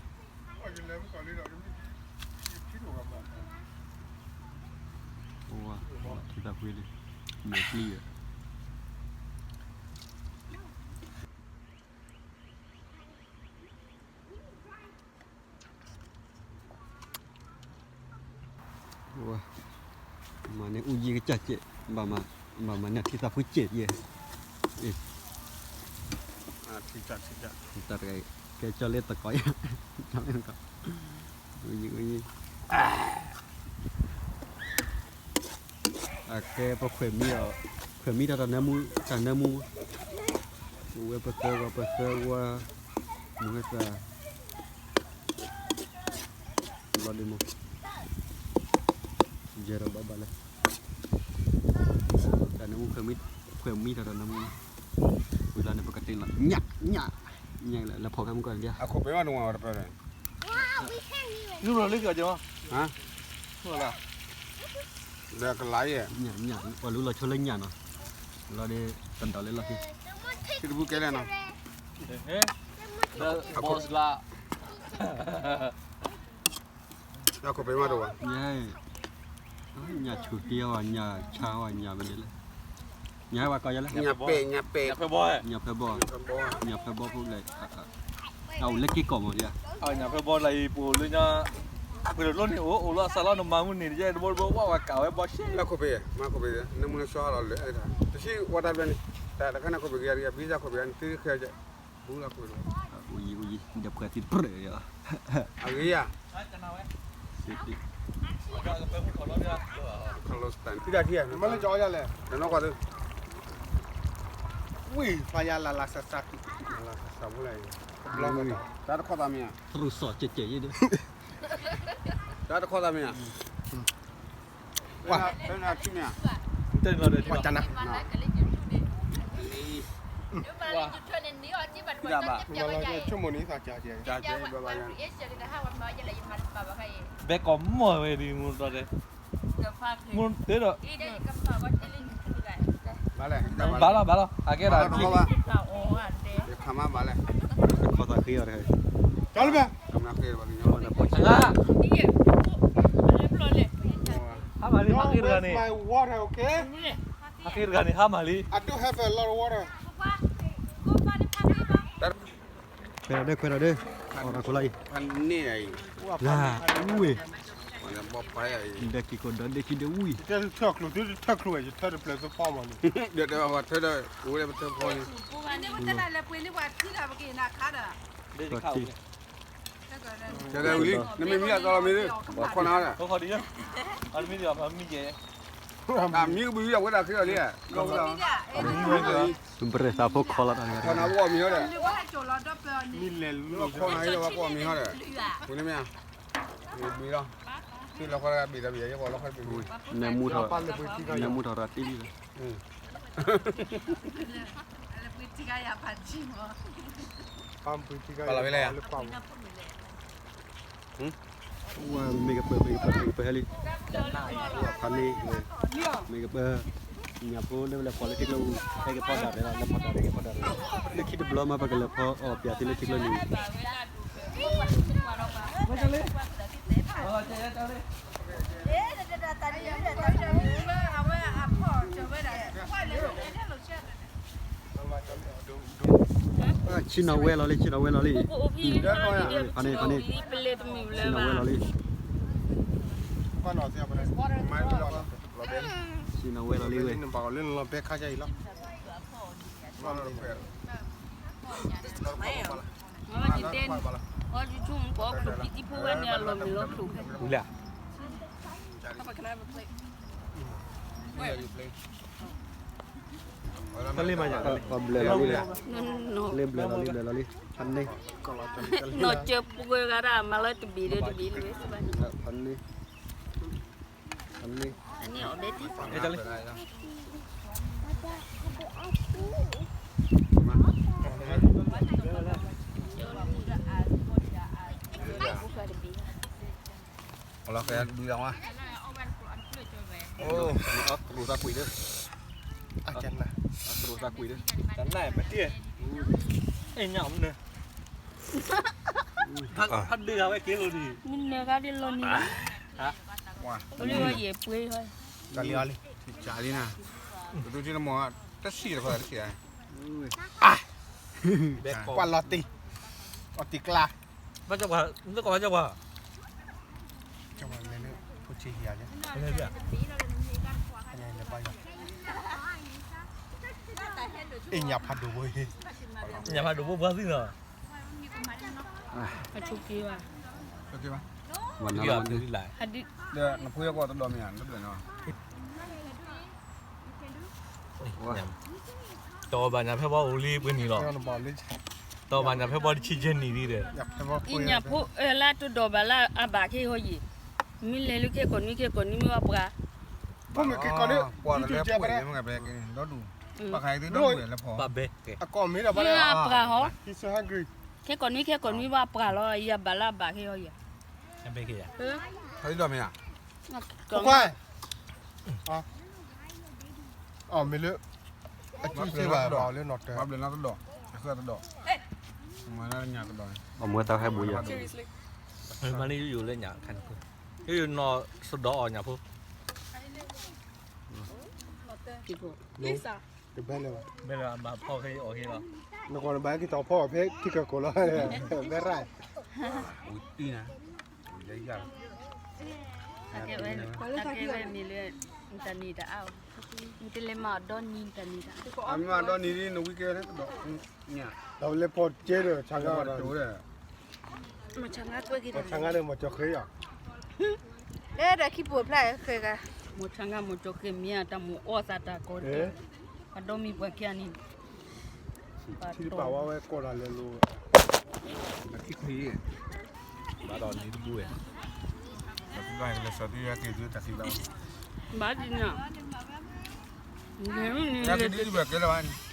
ဝါ ထံသးဖှံလံ မဲာ်ပျံၤဒီး မၤန့ၢ်အူယံကစၢ်ကဲး ဘၣ်မၤန့ၢ်ထံသးဖှံကဲးယဲ အ့ တၢ်တဂၤ ကဲကၠီလ့သကိးယါ ကၠီလ့သကိး အူယံအူယံ အကဲပခွဲးမံအီၤ ခွဲးမံတၢ်တၢ်နၢမူ တၢ်နၢမူ ပဝဲပသၢဂီၤပသၢဝါ မုၢ်ဟဲသၢ ဘျီဒ့မး ယဲၢ်ဒီးဘၣ်ဘၣ်လၢ တၢ်နၢမူ ခွဲးမံတၢ်တၢ်နၢမူ ဝံၤလီၤန့ၣ် ပကတ့လီၤ ညၣ် ညၣ် ညၣ်လၢဖီၣ်ဖဲမုၢ်ကီၢ်န့ၣ် အခိၣ်ပဲမးတဝါတပၢၢ် လူလီၤလၢကီးကီး ဟါ လူလီၤ ဒီးကလါယဲၢ် ညၣ် ညၣ် ပှၤလူလီၤဆိလၢညၣ်နီၤ လီၤဒီး တဒီးလၢလီၢ်ခံ ထံတပူၤကဲလဲၣ်နီၤ အခိၣ်ပဲမးတဝါ ညၣ် ညၣ်ဆူၣ်တ့ၢ်ဝဲ ညၣ်ဆါဝဲညၣ်မ့ၢ်ဒ်လဲၣ် ညၣ်ဟဲဝဲကီးယဲလဲၣ် ညၣ်ပဲ ညၣ်ပဲ ညၣ်ဖဲဘီ ညၣ်ဖဲဘီ ညၣ်ဖဲဘီဖိလဲၣ် အအိၣ်လၢက့ၢ်ကီးမးဒ် ညၣ်ဖဲဘီလၢအံၤပအိၣ်လၢညါ ပှ့ၤတလိၣ်န့ၣ်အိၣ် အိၣ်လၢအစးလီၤနမၤမုၢ်နံၤ ယဲတဘိတဘိဝဲဝဲကးဝဲဘီရှဲ လၢခိၣ်ဖံး မၤခိၣ်ဖံး နမုၢ်နစီဟးလီၤလၢအဲၣ်တၢ် တဆံဝဲတၢ်ဘျဲၣ်န့ၣ် တၢ်တခါန့ၣ်ခိၣ်ဖံးကယၤတကယၤ ဘံၣ်စၢ်ခိၣ်ဖံးန့ၣ် သုခဲ ဘူးလၢခိၣ်ဖံး အိၣ်ယံၤအိၣ်ယံၤ ဒီးဖှဲးသံပြၢၢ်ယၤ အဂ့ၤယၤ ခလစတန် သုဒၣ်ထံၣ် နမ့ၢ်လၢကၠီယၤလဲၣ် နနီၢ်ကွၢ်သု ဝံၤ ဖျါယၤလၢလၢဆးဆး လၢလၢဆးဆးဖိလဲၣ် တၢ်တခီသးမ့ၢ်ဧါ သရူးစီၣ်ကဲးကဲးယဲဒၣ် တၢ်တခီသးမ့ၢ်ဧါ ဝါ ဖဲနၤထံၣ်မ့ၢ်ဧါ တၢ်နၤဒီးထံၣ် ဝါတနၤ လံ လံ ဘဲကိးမီၢ်ဝဲဒ်မူတီတဲ, မူတဲဒီး, ဘၣ်လီၤ ဘၣ်လီၤ အကဲဒၣ်, ခီသးဃ့အီၤတခါ, ဟါမၢ်လံ ဖါဃ့တဂၤန့ၣ်, ခွဲးဒီး ခွဲးဒီး, အီၣ်တၢ်ခိလါအံၤ, လၢအူဝဲ, ဒဲက့ၤကိးဒီးဒဲက့ၤဒဲဝံၤ, ထၢၣ်ချူၣ်သုထၢၣ်ချူၣ်ဝဲ ယထၢၣ်တဖျၢၣ်သပီၢ်မးန့ၣ်, ဒီးတဲဘၣ်ပှၤထၢၣ်ဒီး အိၣ်ဝဲလၢပထၢၣ်ဖီန့ၣ်, တဂၤဝံၤလံ နမ့ၢ်မံအသီလီၤမ့ၢ်, ခီနၤဒီး, မံကဘုးအဝဲဒၣ်ဃ့အီၤလံ, ဘြဲၤသးဖိခီလီၤတၢ်တဂၤ, ခီနၤပှၤမံၤဟီဒီး, မံလဲၤလီၤခီနၤဟီဒီးပှၤမံၤဟီဒီး, ဝံၤန့ၣ်မ့ၢ်, ဘုးလီၤ, သုလီၤခီတဂၤဘ့ၣ်ဒီးဘ့ၣ် ယပှၤလီၤခီတဘ့ၣ်ဘ့ၣ်, နမူထီၣ်ရၤတ့ၢ်လံလီၤ, မ့ၢ်ကပၢၢ် မ့ၢ်ကပၢၢ် မ့ၢ်ကပၢၢ်ဟဲလံ, ဖးန့ၣ်, မ့ၢ်ကပၢၢ်, ညၣ်ဖိလၢလဲၤဖီၣ်လၢထံကျိပူၤ ဟဲက့ၤဖီၣ်တၢ်ဒီး လဲၤဖီၣ်တၢ်ဒီး ဟဲက့ၤဖီၣ်တၢ်ဒီး, လၢခံတဘျီမး ပကလဲၤဖီၣ်အီၣ်ပၠးသုလၢထံကျိန့ၣ် ဆ့ၣ်နီၤဝဲလီၤလံ ဆ့ၣ်နီၤဝဲလီၤလံ, ဖးန့ၣ်ဖးန့ၣ်, ဆ့ၣ်နီၤဝဲလီၤလံ, ဆ့ၣ်နီၤဝဲလီၤလံဝဲ, ဝံၤလံ, တၢ်လ့ၣ်မးညါ, တၢ်လ့ၣ်, လ့ၣ်ဘျဲၣ်လီၤလံ ဘျဲၣ်လီၤလံ, ဖးန့ၣ်, နီၢ်ကၢပှဲၤဂၤဒၣ်မၤလၢတဘ့ၣ်ဒီးတဘ့ၣ်လၢဝဲ, ဖးန့ၣ်, ဖးန့ၣ်, လီၤဃဲဒုးလီၤဝဲ, အီၣ်တရူးသးကွံာ်ဒီး, အီၣ်တရူးသးကွံာ်ဒီး, တၢ်နၢ်ပတ့ၢ်, အဲၣ်ညၣ်အီၤမနုၤ, ဖးဒုးဂၤဝဲက့ၤလိာ်ဒံး, မနုၤဂၤဒ်လီၤန့ၣ်, လၢယပှ့ၤ, တၢ်လံအီၤလံ, တၢ်လံနၤ, ပတူၢ်က့ၤနမီၢ်, တဆံးတဖၣ်တဆံး, ကွၢ်လီၤတံၢ်, အီၣ်တံၢ်ကျါ, ဘၣ်ကီဘၣ်ကီဘၣ်, ကီဘၣ်လဲၤလၢဖိဆံးဟံၣ်ဧါ, အ့ၣ်ညၣ်ဖးဒိၣ်ဘိ, ညၣ်ဖးဒိၣ်ဘိပှၤသံလီၤ, အဆိက့ၤဘၣ်, နဖိယကွၢ်တဒိးမ့ၢ်ဧါ, တဘျီနီၤ တအီၣ်ဘၣ်ညၣ်ဖဲဘီအိၣ်လံပှဲၤနံၣ်လီၤ, တအီၣ်ဘၣ်ညၣ်ဖဲဘီတဆံယဲၢ်နံၣ်လံဒီး, အ့ၣ်ညၣ်ဖိလၢတဒိးဘၣ်လၢအဘၣ်က့ၤဟီယံၤ, မ့ၢ်လဲၤလၢခဲကိာ်နွံခဲကိာ်နွံမ့ၢ်ဘၣ်ပှၤ, ပှၤမ့ၢ်က့ၤကိာ်နွံ, ပှၤလၢပှဲၤမ့ၢ်ဂ့ၤပဲက့ၤ, အကီၢ်မ့ၢ်ဒီးဘၣ်လၢ, ပှၤဟီ, ခဲကိာ်နွံခဲကိာ်နွံဘၣ်ပှၤလီၤ, ယဘၣ်လၢအဘၣ်က့ၤဟီယံၤ, ဖဲဒိးမ့ၢ်ဧါ, ကွၢ် အမ့ၢ်လၢ, အကၠူစ့ဘၣ်လၢနီၢ်တၢၤ, အမွဲသးဟဲဘူးယၤ, မ့ၢ်ယိယိလၢညၣ်ခါန့ၣ်, ယိယိနီၢ်စဒီးအီၣ်ညၣ်ဖိ, တဘဲလၢၤဘၣ်, ဘဲလၢၤဘၣ်ဖီၣ်ဖဲအီၣ်ဟ့လီၤ, နကွၢ်နဘၣ်က့ၤတီၤဖီၣ်ဖဲထံကကိးလီၤ, ဘဲရၣ်, ဝံၤတံၢ်နၤ, ဝံၤယဲယၤလီၤ, အကဲဝဲ, အကဲဝဲမ့ၢ်လၢ, နတၢ်နံၤတအါ, နတလဲၤမၤအီၤဒီနံၤနတၢ်နံၤတအါ, အမ့ၢ်မၤဒီနံၤဒ်နဝံၤကဲလၢကဒီး, ဒီးလဲၤဖီၣ်ကဲဒီးဆါဂၤဒီး, ဆါဂၤဒီးမၤကီၤဃဲယၤ, လၢဒီးခံပူၤဖျါဃဲဂၤ, မၤဆါဂၤမၤကီၤဃဲမ့ၢ်ဧါ, တၢ်မိၣ်အီၣ်သးတၢ်ကီဒီး, အဒီမံၤပှၤခံဂၤန့ၣ် ထံတပာ်ဝဲဝဲကိးတၢ်လဲၤလိၤ, ခံခွံ, ဘၣ်ဒီးနံၤတဘူဝဲ, ဘၣ်ဒ်န့ၣ်, နံၤ, နံ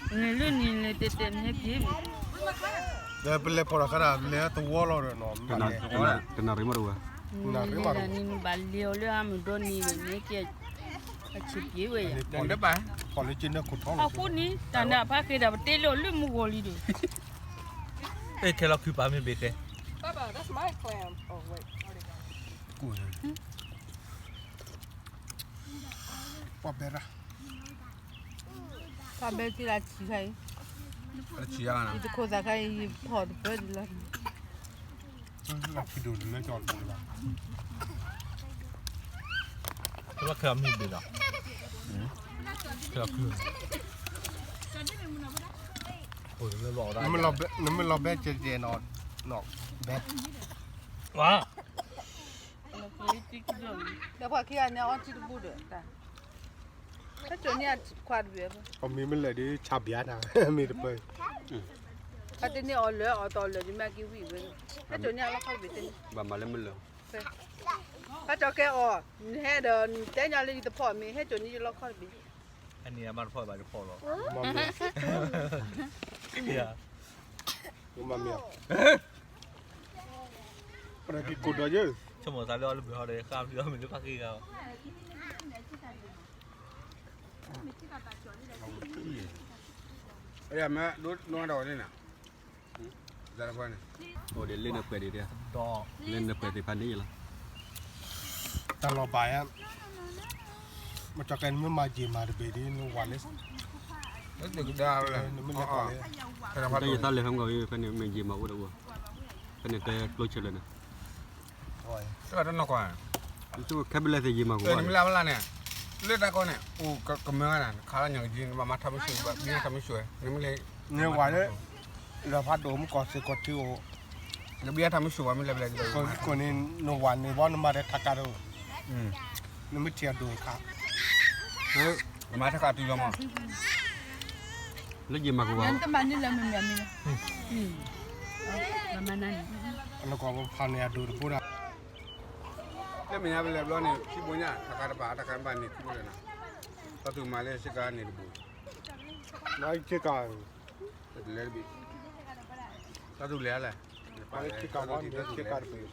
ၤ, န့ၣ်လၢန့ၣ်လဲၤတဲတဲန့ၣ်ဟဲက့ၤ, ဒီးပလဲၤဖီၣ်တၢ်ခါဒၣ်လဲၤသဝီလီၤဒီးနီၤ, တနၣ်ရံၣ်မးတဝဲ, နၤရံၣ်မးလံန့ၣ်ဘၣ်လဲၤအီၤလၢအမုၢ်ဒီနံၤန့ၣ်ကဲ, အဆံးပှ့ၤဝဲယၤ, ဖီၣ်လၢက့ၤနၢ်ခိၣ်ထီလီၤ, အဃိန့ၣ် တၢ်န့ၣ်အဖါက့ၤဒၣ်ပတဲလၢအီၤလၢမုၢ်ဂီၤလံဒီး, အဲခဲလီၤခုပာ်မ့ၢ်ဘ့ၣ်ဃဲ, ပှၤဘဲရၣ် တၢ်ဘဲက့ၤလၢဆံးခါအံၤ, ယတခိၣ်သးခါအံၤ ယဖီၣ်တပၢၢ်ဒံးလီၤ, လီၤဖံးဒိၣ်လၢကၠီၣ်တပူၤလီၤ, လီၤခဲအမံၤဘ့ၣ်လီၤ, ခဲအမံၤ, နမ့ၢ်လီၤဘဲကဲကဲနီၤ, ဘဲ, ဝါ, ဒီးပှၤခံဂၤန့ၣ်အီထံတဘူၣ်ဒီးတၢ် ဟဲစိာ်န့ၢ်အခွါတဘ့ၣ်, အမံၤမ့ၢ်လဲၤဒ်ဆါဘျါနၤ, မ့ၢ်တပၢၢ်, အတန့ၢ်အီၤလၢအီၤတီလၢာ်ဒ်မ့ၢ်က့ၤဝံၤဝဲ, ဟဲစိာ်န့ၢ်အလီၢ်ခီတဘ့ၣ်တန့ၢ်, ဘၣ်မၤလၢမုၢ်လၢ်, ဟဲစိာ်ကဲအီၤ, နဟဲဒီးနတဲညီလၢယတဖီၣ်မ့ၢ် ဟဲစိာ်န့ၢ်ယလီၢ်ခီတဘ့ၣ်, အန့ၣ်အမါတဖီၣ်ဘၣ်တဖီၣ်လီၤ, မ့ၢ်, မ့ၢ်, ပှၤက့ၤကိးဒီးယဲ, ဆိကမိၣ်သးလၢအီၤလၢဘုးဟီဒီး ဃါဖံးအီၤမ့ၢ်လၢဖးဃ့ဂၤအီၤ, မ့ၢ်ဒိၣ်နီၢ်ဒီးန့ၣ်နၤ, အိၣ်ဒ်လၢနပှဲၤဒံး, လၢနပှဲၤသ့ၣ်ဖးန့ၣ်လီၤ, တၢ်လီၤဘၣ်ယါ, မ့ၢ်ကီကဲနမ့ၢ်မၤယံာ်မၤတဘ့ၣ်ဒ် နဝၤလၢ, နမ့ၢ်လဲၤ, တၢ်ယသးလဲၤဖဲမ့ၢ်ကီ, ဖဲန့ၣ်မ့ၢ်ယံာ်မၤအိၣ်ဒီးအိၣ်, ဖဲန့ၣ်တဲကျိဆၢလၢာ်န့ၣ် တနီၢ်ကွၢ်, ခဲဘျဲသ့ၣ်ယံာ်မၤကဝီၤ, နမ့ၢ်လၢ်မ့ၢ်လၢ်န့ၣ်, လၢတၢ်ကီန့ၣ် အိၣ်ကမၢဝဲဒၣ် ခးလီၤညါကယံာ် နဘၣ်မၤထါမ့ၢ်ဆူၣ် ဘၣ်ဘံထါမ့ၢ်ဆူၣ်ဝဲ, နမ့ၢ်လဲၤ, နဝၤလၢ, လၢဖးဒိၣ်မ့ၢ်ကီၢ်စ့ၢ်ကီးထံအိၣ်, နဘံထါမ့ၢ်ဆူၣ်ဘၣ်မ့ၢ်လဲၤဘျဲ, ကိးန့ၣ် နဝၤန့ၣ်ဘီနမၤဒီးထးကါတအိၣ်, နမ့ၢ်ထံၣ်အဒိၣ်ခါ, မၤထးကါတုၤလီၤမး, လၢယံာ်မၤကဝီၤ, တမၤန့ၢ်လၢမ့ၢ်မ့ၢ်, နကီၢ်ပဖးန့ၣ်အဒိၣ်တဘိဒၣ် လၢမဲာ်ညါပလဲၤဘျီန့ၣ် ခံဘိညါ တၢ်ကါတဘၣ် တၢ်ကါဘၣ်န့ၣ်ခံဘိလၢၤနီၤ, တၢ်သူၣ်မၤလၢဆ့ကၤန့ၣ်တဘိ, ဆ့ကၤ, တလဲတဘ့ၣ်, တၢ်သူၣ်လဲၤလဲၣ်, ဆ့ကၤဘၣ်န့ၣ်ဆ့ကၤတဘ့ၣ်,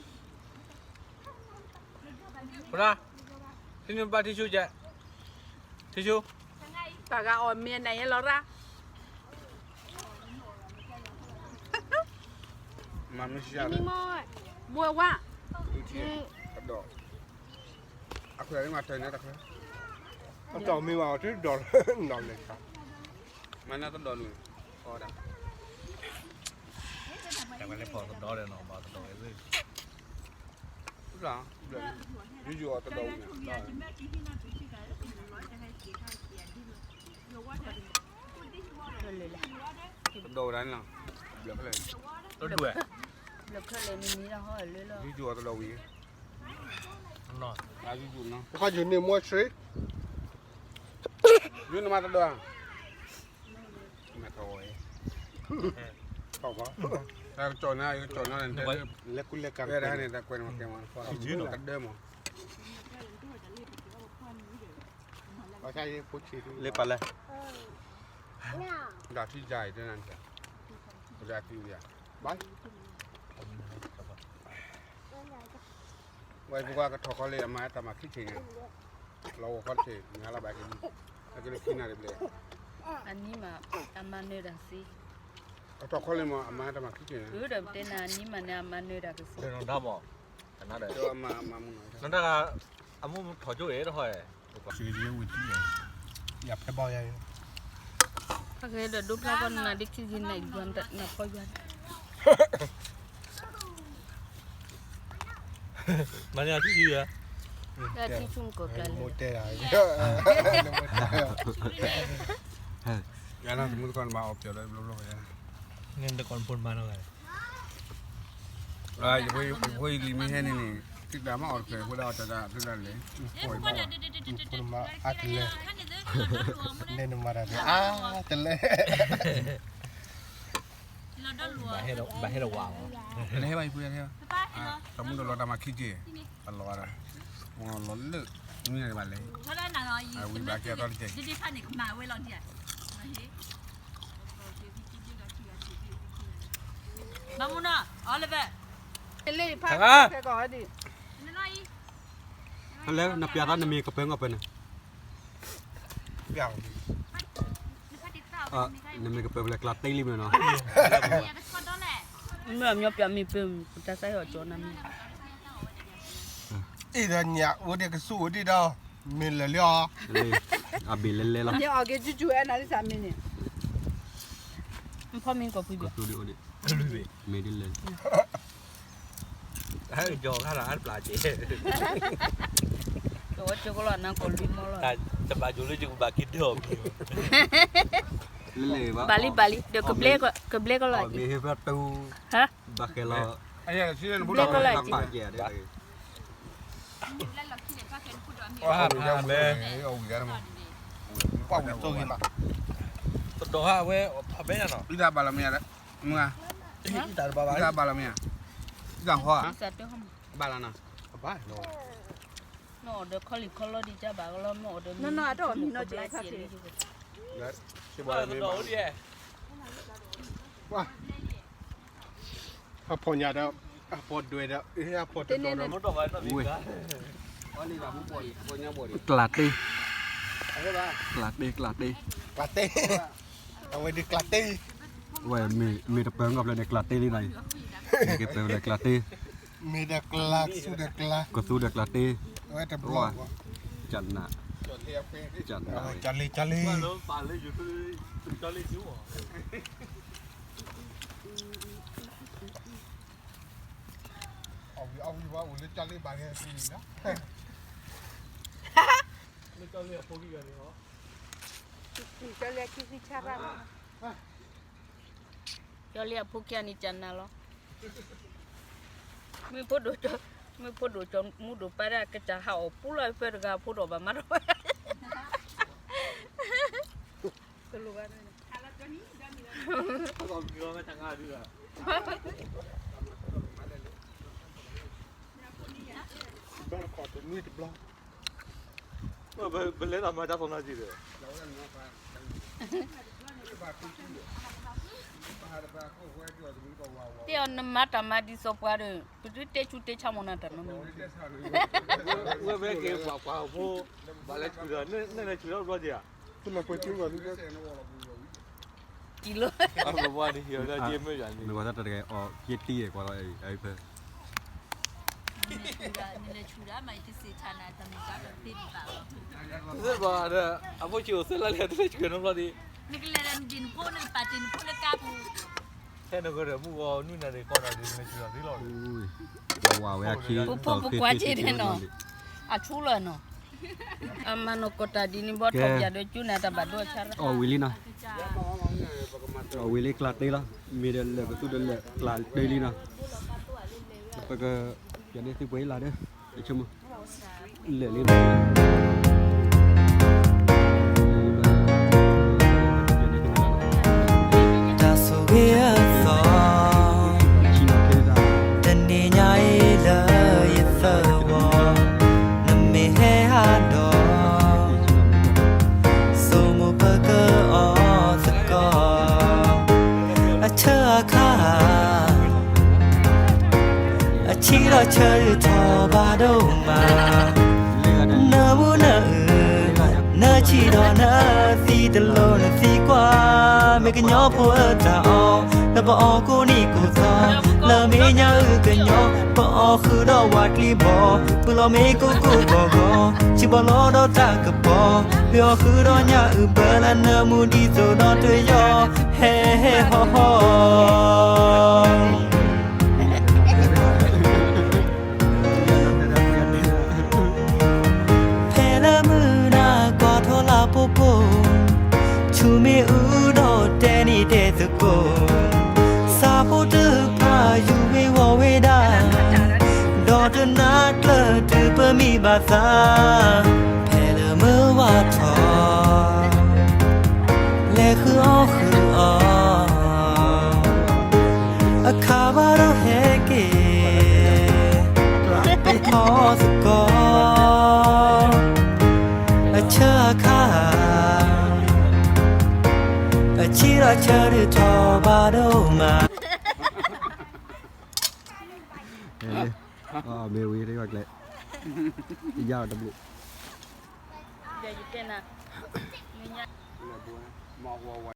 ဖရၣ်, ထံနဘၣ်ထံဆူကဲ, ထံဆူ, တၢ်ဂၤအီၣ်မ့ၢ်နၤယဲလီၤရၣ် မၤမ့ၢ်ဆှၢလၢ, ဘိဝါ, အဒီး, အခွဲးမၤတၢ်န့ၣ်တခွဲး, အတီၢ်မ့ၢ်ဝဲအီၤတဒီးလၢနီၢ်လဲၤခါ, မၤနၢ်တဒီးန့ၣ်, အီဒၣ်, တၢ်ဝဲလၢဖီၣ်တဒီးဒီးနီၢ်ဘၣ်တဒီးဝဲ, ယိယိအီၤတဒီးဝံၤန့ၣ်, တဒီးဝဲဒၣ်န့ၣ်လီၤ, ဘျၢၣ်ဖဲလဲၣ်, ယိယိအီၤတဒီးဝံၤ, ယိယိန့ၣ်မ့ၢ်ဆှၢ, ယိနမၤတဒီး, မ့ၢ်ထီၣ်ဝဲ, ထီၣ်ဘၣ်, ကကၠီၣ်နၤ ကကၠီၣ်နၤန့ၣ်, လဲၤကူလဲၤကၤ, တၢ်ကွဲးန့ၣ်မ့ၢ်ကဲမ့ၢ်, ကဒၢမ့ၢ် လၢပာ်လဲၣ်, ဒၣ်ထံယါအံၤတနၤ, ပဒၣ်ကံယါ, ဘၣ်, ဝဲပကွၢ်ကထီၣ်ခီလ့ၣ် အမၤတၢ်မၤခံဆ့ၣ်ညါ, လီၤဂီၤခီတဆ့ၣ် မ့ၢ်ဟါလီၤဘၣ်က့ၤ, အက့ၤလၢခံနၤတဘျဲၣ်, အနံၤမး, အမၤနၢၤတၢ်ကသ့, ကထီၣ်ခီလ့ၣ်မး အမၤတၢ်မၤခံဆ့ၣ်ညါ, ဒီးပတဲနၤအနံၤမးန့ၣ် အမၤနၢၤတၢ်ကသ့, ဒီးနတၢ်ဘၣ်, နတၢ်ဂၤ, အမိၢ်ထီၣ်ကၠိအံၤတဟီၣ်, ယၤဖဲဘၣ်ယၤ, ဖဲဒီးဒိဖျါကီနၤဒ်ခံဆ့ၣ်နၤယွၤနဖီယွၤ, မၤန့ၢ်အထံၣ်ယၤ, ထံၣ်ဆူၣ်ကီၢ်ကျါလၢ, မိၢ်တဲဒၣ်, ယၤနၤသမူသကိးနမၤအီၣ်ပျီၤလၢဘျီဘျီ, န့ၣ်တကိးနဖိနမၤနီၢ်ဂၤ ယဖိယလံၤမ့ၢ်ဟဲန့ၣ်န့ၣ်, သုတၢ်မၤအီၣ်တဖျၢၣ် ဖိဒၣ်အီၣ်တၢ်တၢ်လၢ, ဖိနမၤအါတလဲၣ်, လဲၤနမၤတၢ်တလဲၣ်, အါတလဲၣ်, ဘၣ်ဟဲဒီးဝၤ, တဟဲဘၣ်ဟံၣ်ဖိယၤဟဲ, တမူဒီးလီၤတၢ်မၤခံက့ၢ်, အလီၤဒီး, လီၤလၢ, မ့ၢ်ဘၣ်လဲၣ်, ဝံၤဘၣ်ကဲအသီတက့ၢ်, မၤဝဲလီၤဒ်ဧါ, မမူနီၤ အီလၢဘဲ ဖဲလဲၣ် နပျးသးနမ့ၢ်ကပၢၤငီၢ်ပၢၤန့ၣ် နမ့ၢ်ကပၢၤဖဲလဲၣ် ကျးတ့လံမ့ၢ်နီၤ မ့ၢ်အမ့ၢ်ပျးမ့ၢ်ပၢၤ တၢ်စၢ်ဟဲအီၤကၠီနၤမ့ၢ် အံၤဒီးညၣ်အိၣ်ဒံးကစူၣ်အိၣ်ဒံးဒီး မ့ၢ်လၢာ်လံအီၤ အဘ့ၣ်လဲၤလဲၤလီၤ ယအီၣ်က့ၤကၠူကၠူအဲၣ်နၤလံစးမ့ၢ်န့ၣ် ဖီမ့ၢ်ကီၢ်ဖုဘ့ၣ် မ့ၢ်ဒ်လဲၣ် ဟဲကၠီခါလီၤအါတပျၢ်က့ၤ ကဝဲကၠီကလီၤနၤကီၢ်လွံၢ်မီလီၤ တဘၣ်ကၠိလၢယကဘၣ်က့ၤဒၢအီၤ ဘၣ်လံဘၣ်လံ ဒီးကဘျဲကလီၤ မ့ၢ်ဟ့ၣ်ဖျါတူ ဟါ ဘၣ်ဃဲလီၤ ကဘျဲကလီၤ ပှၤမ့ၢ် ပှၤဝံၤကၢ်မး တဒီးဟးဝဲအဘဲညါနီၤ အံၤတၢ်ဘၣ်လီၤမ့ၢ်ဧါ မုၢ်ဧါ အံၤတၢ်တဘၣ်ဘၣ် အံၤတၢ်ဘၣ်လီၤမ့ၢ်ဧါ အံၤတၢ်ဟီဧါ ဘၣ်လီၤနီၤ ဘၣ်လီၤ နအီၣ်ဒီးခီလံခီလီဒံးကဘၣ်ကလီ နအီၣ်ဒီးမံနီၤ အဖီညါဒီး အဖီဒွဲဒီး အဖီတတီၤဒီး ကျးတ့ ကျးတ့ ကျးတ့ အဝဲဒ်ကျးတ့ ဝဲမ့ၢ်တပၢၤငီၢ်ဖျၢၣ်န့ၣ် ကျးတ့လံနီၤအံၤ ကပၢၤဖဲလဲၣ်ကျးတ့ မ့ၢ်ဒီးကျး ကသူဒီးကျး ကသူဒီးကျးတ့ ဝဲတဘျီ ကနၣ် ကနၣ် ကလံ ကလံ အဝံၤအဝံၤဝဲအိၣ်လၢကလံဘၣ်ဂဲၤဆူလံနီၤ ကလံအဖိခံဂၤန့ၣ် ကလံအဖိခံဂၤန့ၣ် ကၠီလံအဖိခံဂၤန့ၣ်ကနၣ်လီၤ မ့ၢ်ဖိဒိၣ်ကၠီ မ့ၢ်ဖိဒိၣ်ကၠီမူဒိၣ်ပၢ်ဒၣ်ကစၢ်ဟးအီၣ်ပူလီၤဖဲတဂၤဖိဒီးဘၣ်မၤထီၣ်ဝဲ ကလိၤဘၣ်န့ၣ် ဘၣ်ခီၣ်တနွံတဘျီ ပလဲၤတၢ်မၤတၢ်သီၣ်နၤက့ၤဒီး တဲအီၤနမၤတၢ်မၤဒ်စီၤပှၤဒီး ပဒုးတဲဆူတဲဆါမီၤနၤတၢ်နီတမံၤ ဝဲမ့ၢ်က့ၤပှၤပှၤဖိ ဘၣ်လဲၤဆူၣ်ဒီး နဲၣ်လဲၤဆူၣ်ထီၣ်တဘျီက့ၤဧါ တံၢ်လီၤ မ့ၢ်ဝဲတၢ်တဂၤအီၤက့ၤတံၢ်ကွၢ်လီၤအံၤဖဲ နလဲၤဆူၣ်ဒၣ်မးယတစံးဆါနၤတမ့ၢ်ကါဒီးဖ့ဒံးဘၣ်လီၤ သ့ၣ်ဘၣ်ဒီး အဖိဆံးအိၣ်သ့လၢလဲၣ်တလဲၤဆူၣ်နီတဘျီဒံး နကလဲၤဒီးနဒံးနဖိနကပာ်တ့ၢ်နဖိလၢကါပူၤ ဟဲနကဒီးမုၢ်ဂီၤနွံနၤရံၣ်ကီၢ်နၤဒံးနလဲၤဆူၣ်ဒီးသ့လီၤ ပဝဲဝဲအခံ ပဖိပကွၢ်က့ၤဒဲးနီၤ အဆူလီၤနီၤ အမၤနီၢ်ကီၢ်တၢ်ဒ်န့ၣ်ဘီထီၣ်ပၠးဒီးကၠူနၤတၢ်ဘၣ်ဒိ အီၣ်ဝံၤလံနီၤ အီၣ်ဝံၤလံကျးတ့လီၤ မ့ၢ်ဒီးလၢာ်ကသူဒီးလၢာ်ကျးတ့လံနီၤ ပက ပျးဒ့သုပှဲၤလၢ်ဒီး အဆိကမိၣ် လၢာ်လံနီၤ တၢ်ဆိၣ်ဂ့ၤအသီ တနံၤညါအံၤလၢယသဝီ နမ့ၢ်ဟဲဟးဒီး ဆိမိၣ်ပကအီၣ်သကိး အဆၢအခါ အဆံးဒီးဆၢထီၣ်ဘၣ်ဒိၣ်မး နမူနအု နဆံးဒီးနသံတလိၣ်နသံကွၢ် မ့ၢ်ကညီဖိအတၢ်အီၣ် လၢပအီၣ်ကိးနံၣ်ကိးသီ လၢမ့ၢ်ညါအုကညီ ပအီၣ်ဃုာ်ဒီးဝးကျံဘီ ပလီၤမ့ၢ်ကိၢ်ကိၢ်ဂီၤဂီၤ စံးဘီလီၤဒီးတၢ်ကပီၤ ပအီၣ်ဃုာ်ဒီးညၣ်အုဘၢလၢနမူဒံးသိးဒီးတယီၤ ဟဲဟဲဟီၣ်ဟီၣ် ဖဲလၢမုၢ်နၤကွၢ်ထီၣ်လၢပူၤပူၤ ဆူမ့ၣ်အူဒီးတဲနံၤတဲသကိး ဆၣ်ဖိတဖၣ်ယူၤဝ့ၤဝီၤဝ့ၤဒၣ် ဒီးတနၤကျၢၤတုၤပမံဘၣ်သး ဖဲလၢမုၢ်ဝါထီၣ် လဲၤဃုအီၣ်ဃုအီ အခါဘၣ်ဒီးဟဲက့ၤ ပထီၣ်သကိး အဆၢအခါ အဆံးဒီးဆၢဒုးထီၣ်ဘၣ်ဒိၣ်မး မ့ၢ်ဝံၤတယွၤကျဲ, ယၤတဘျုး, ယတဲနၤ,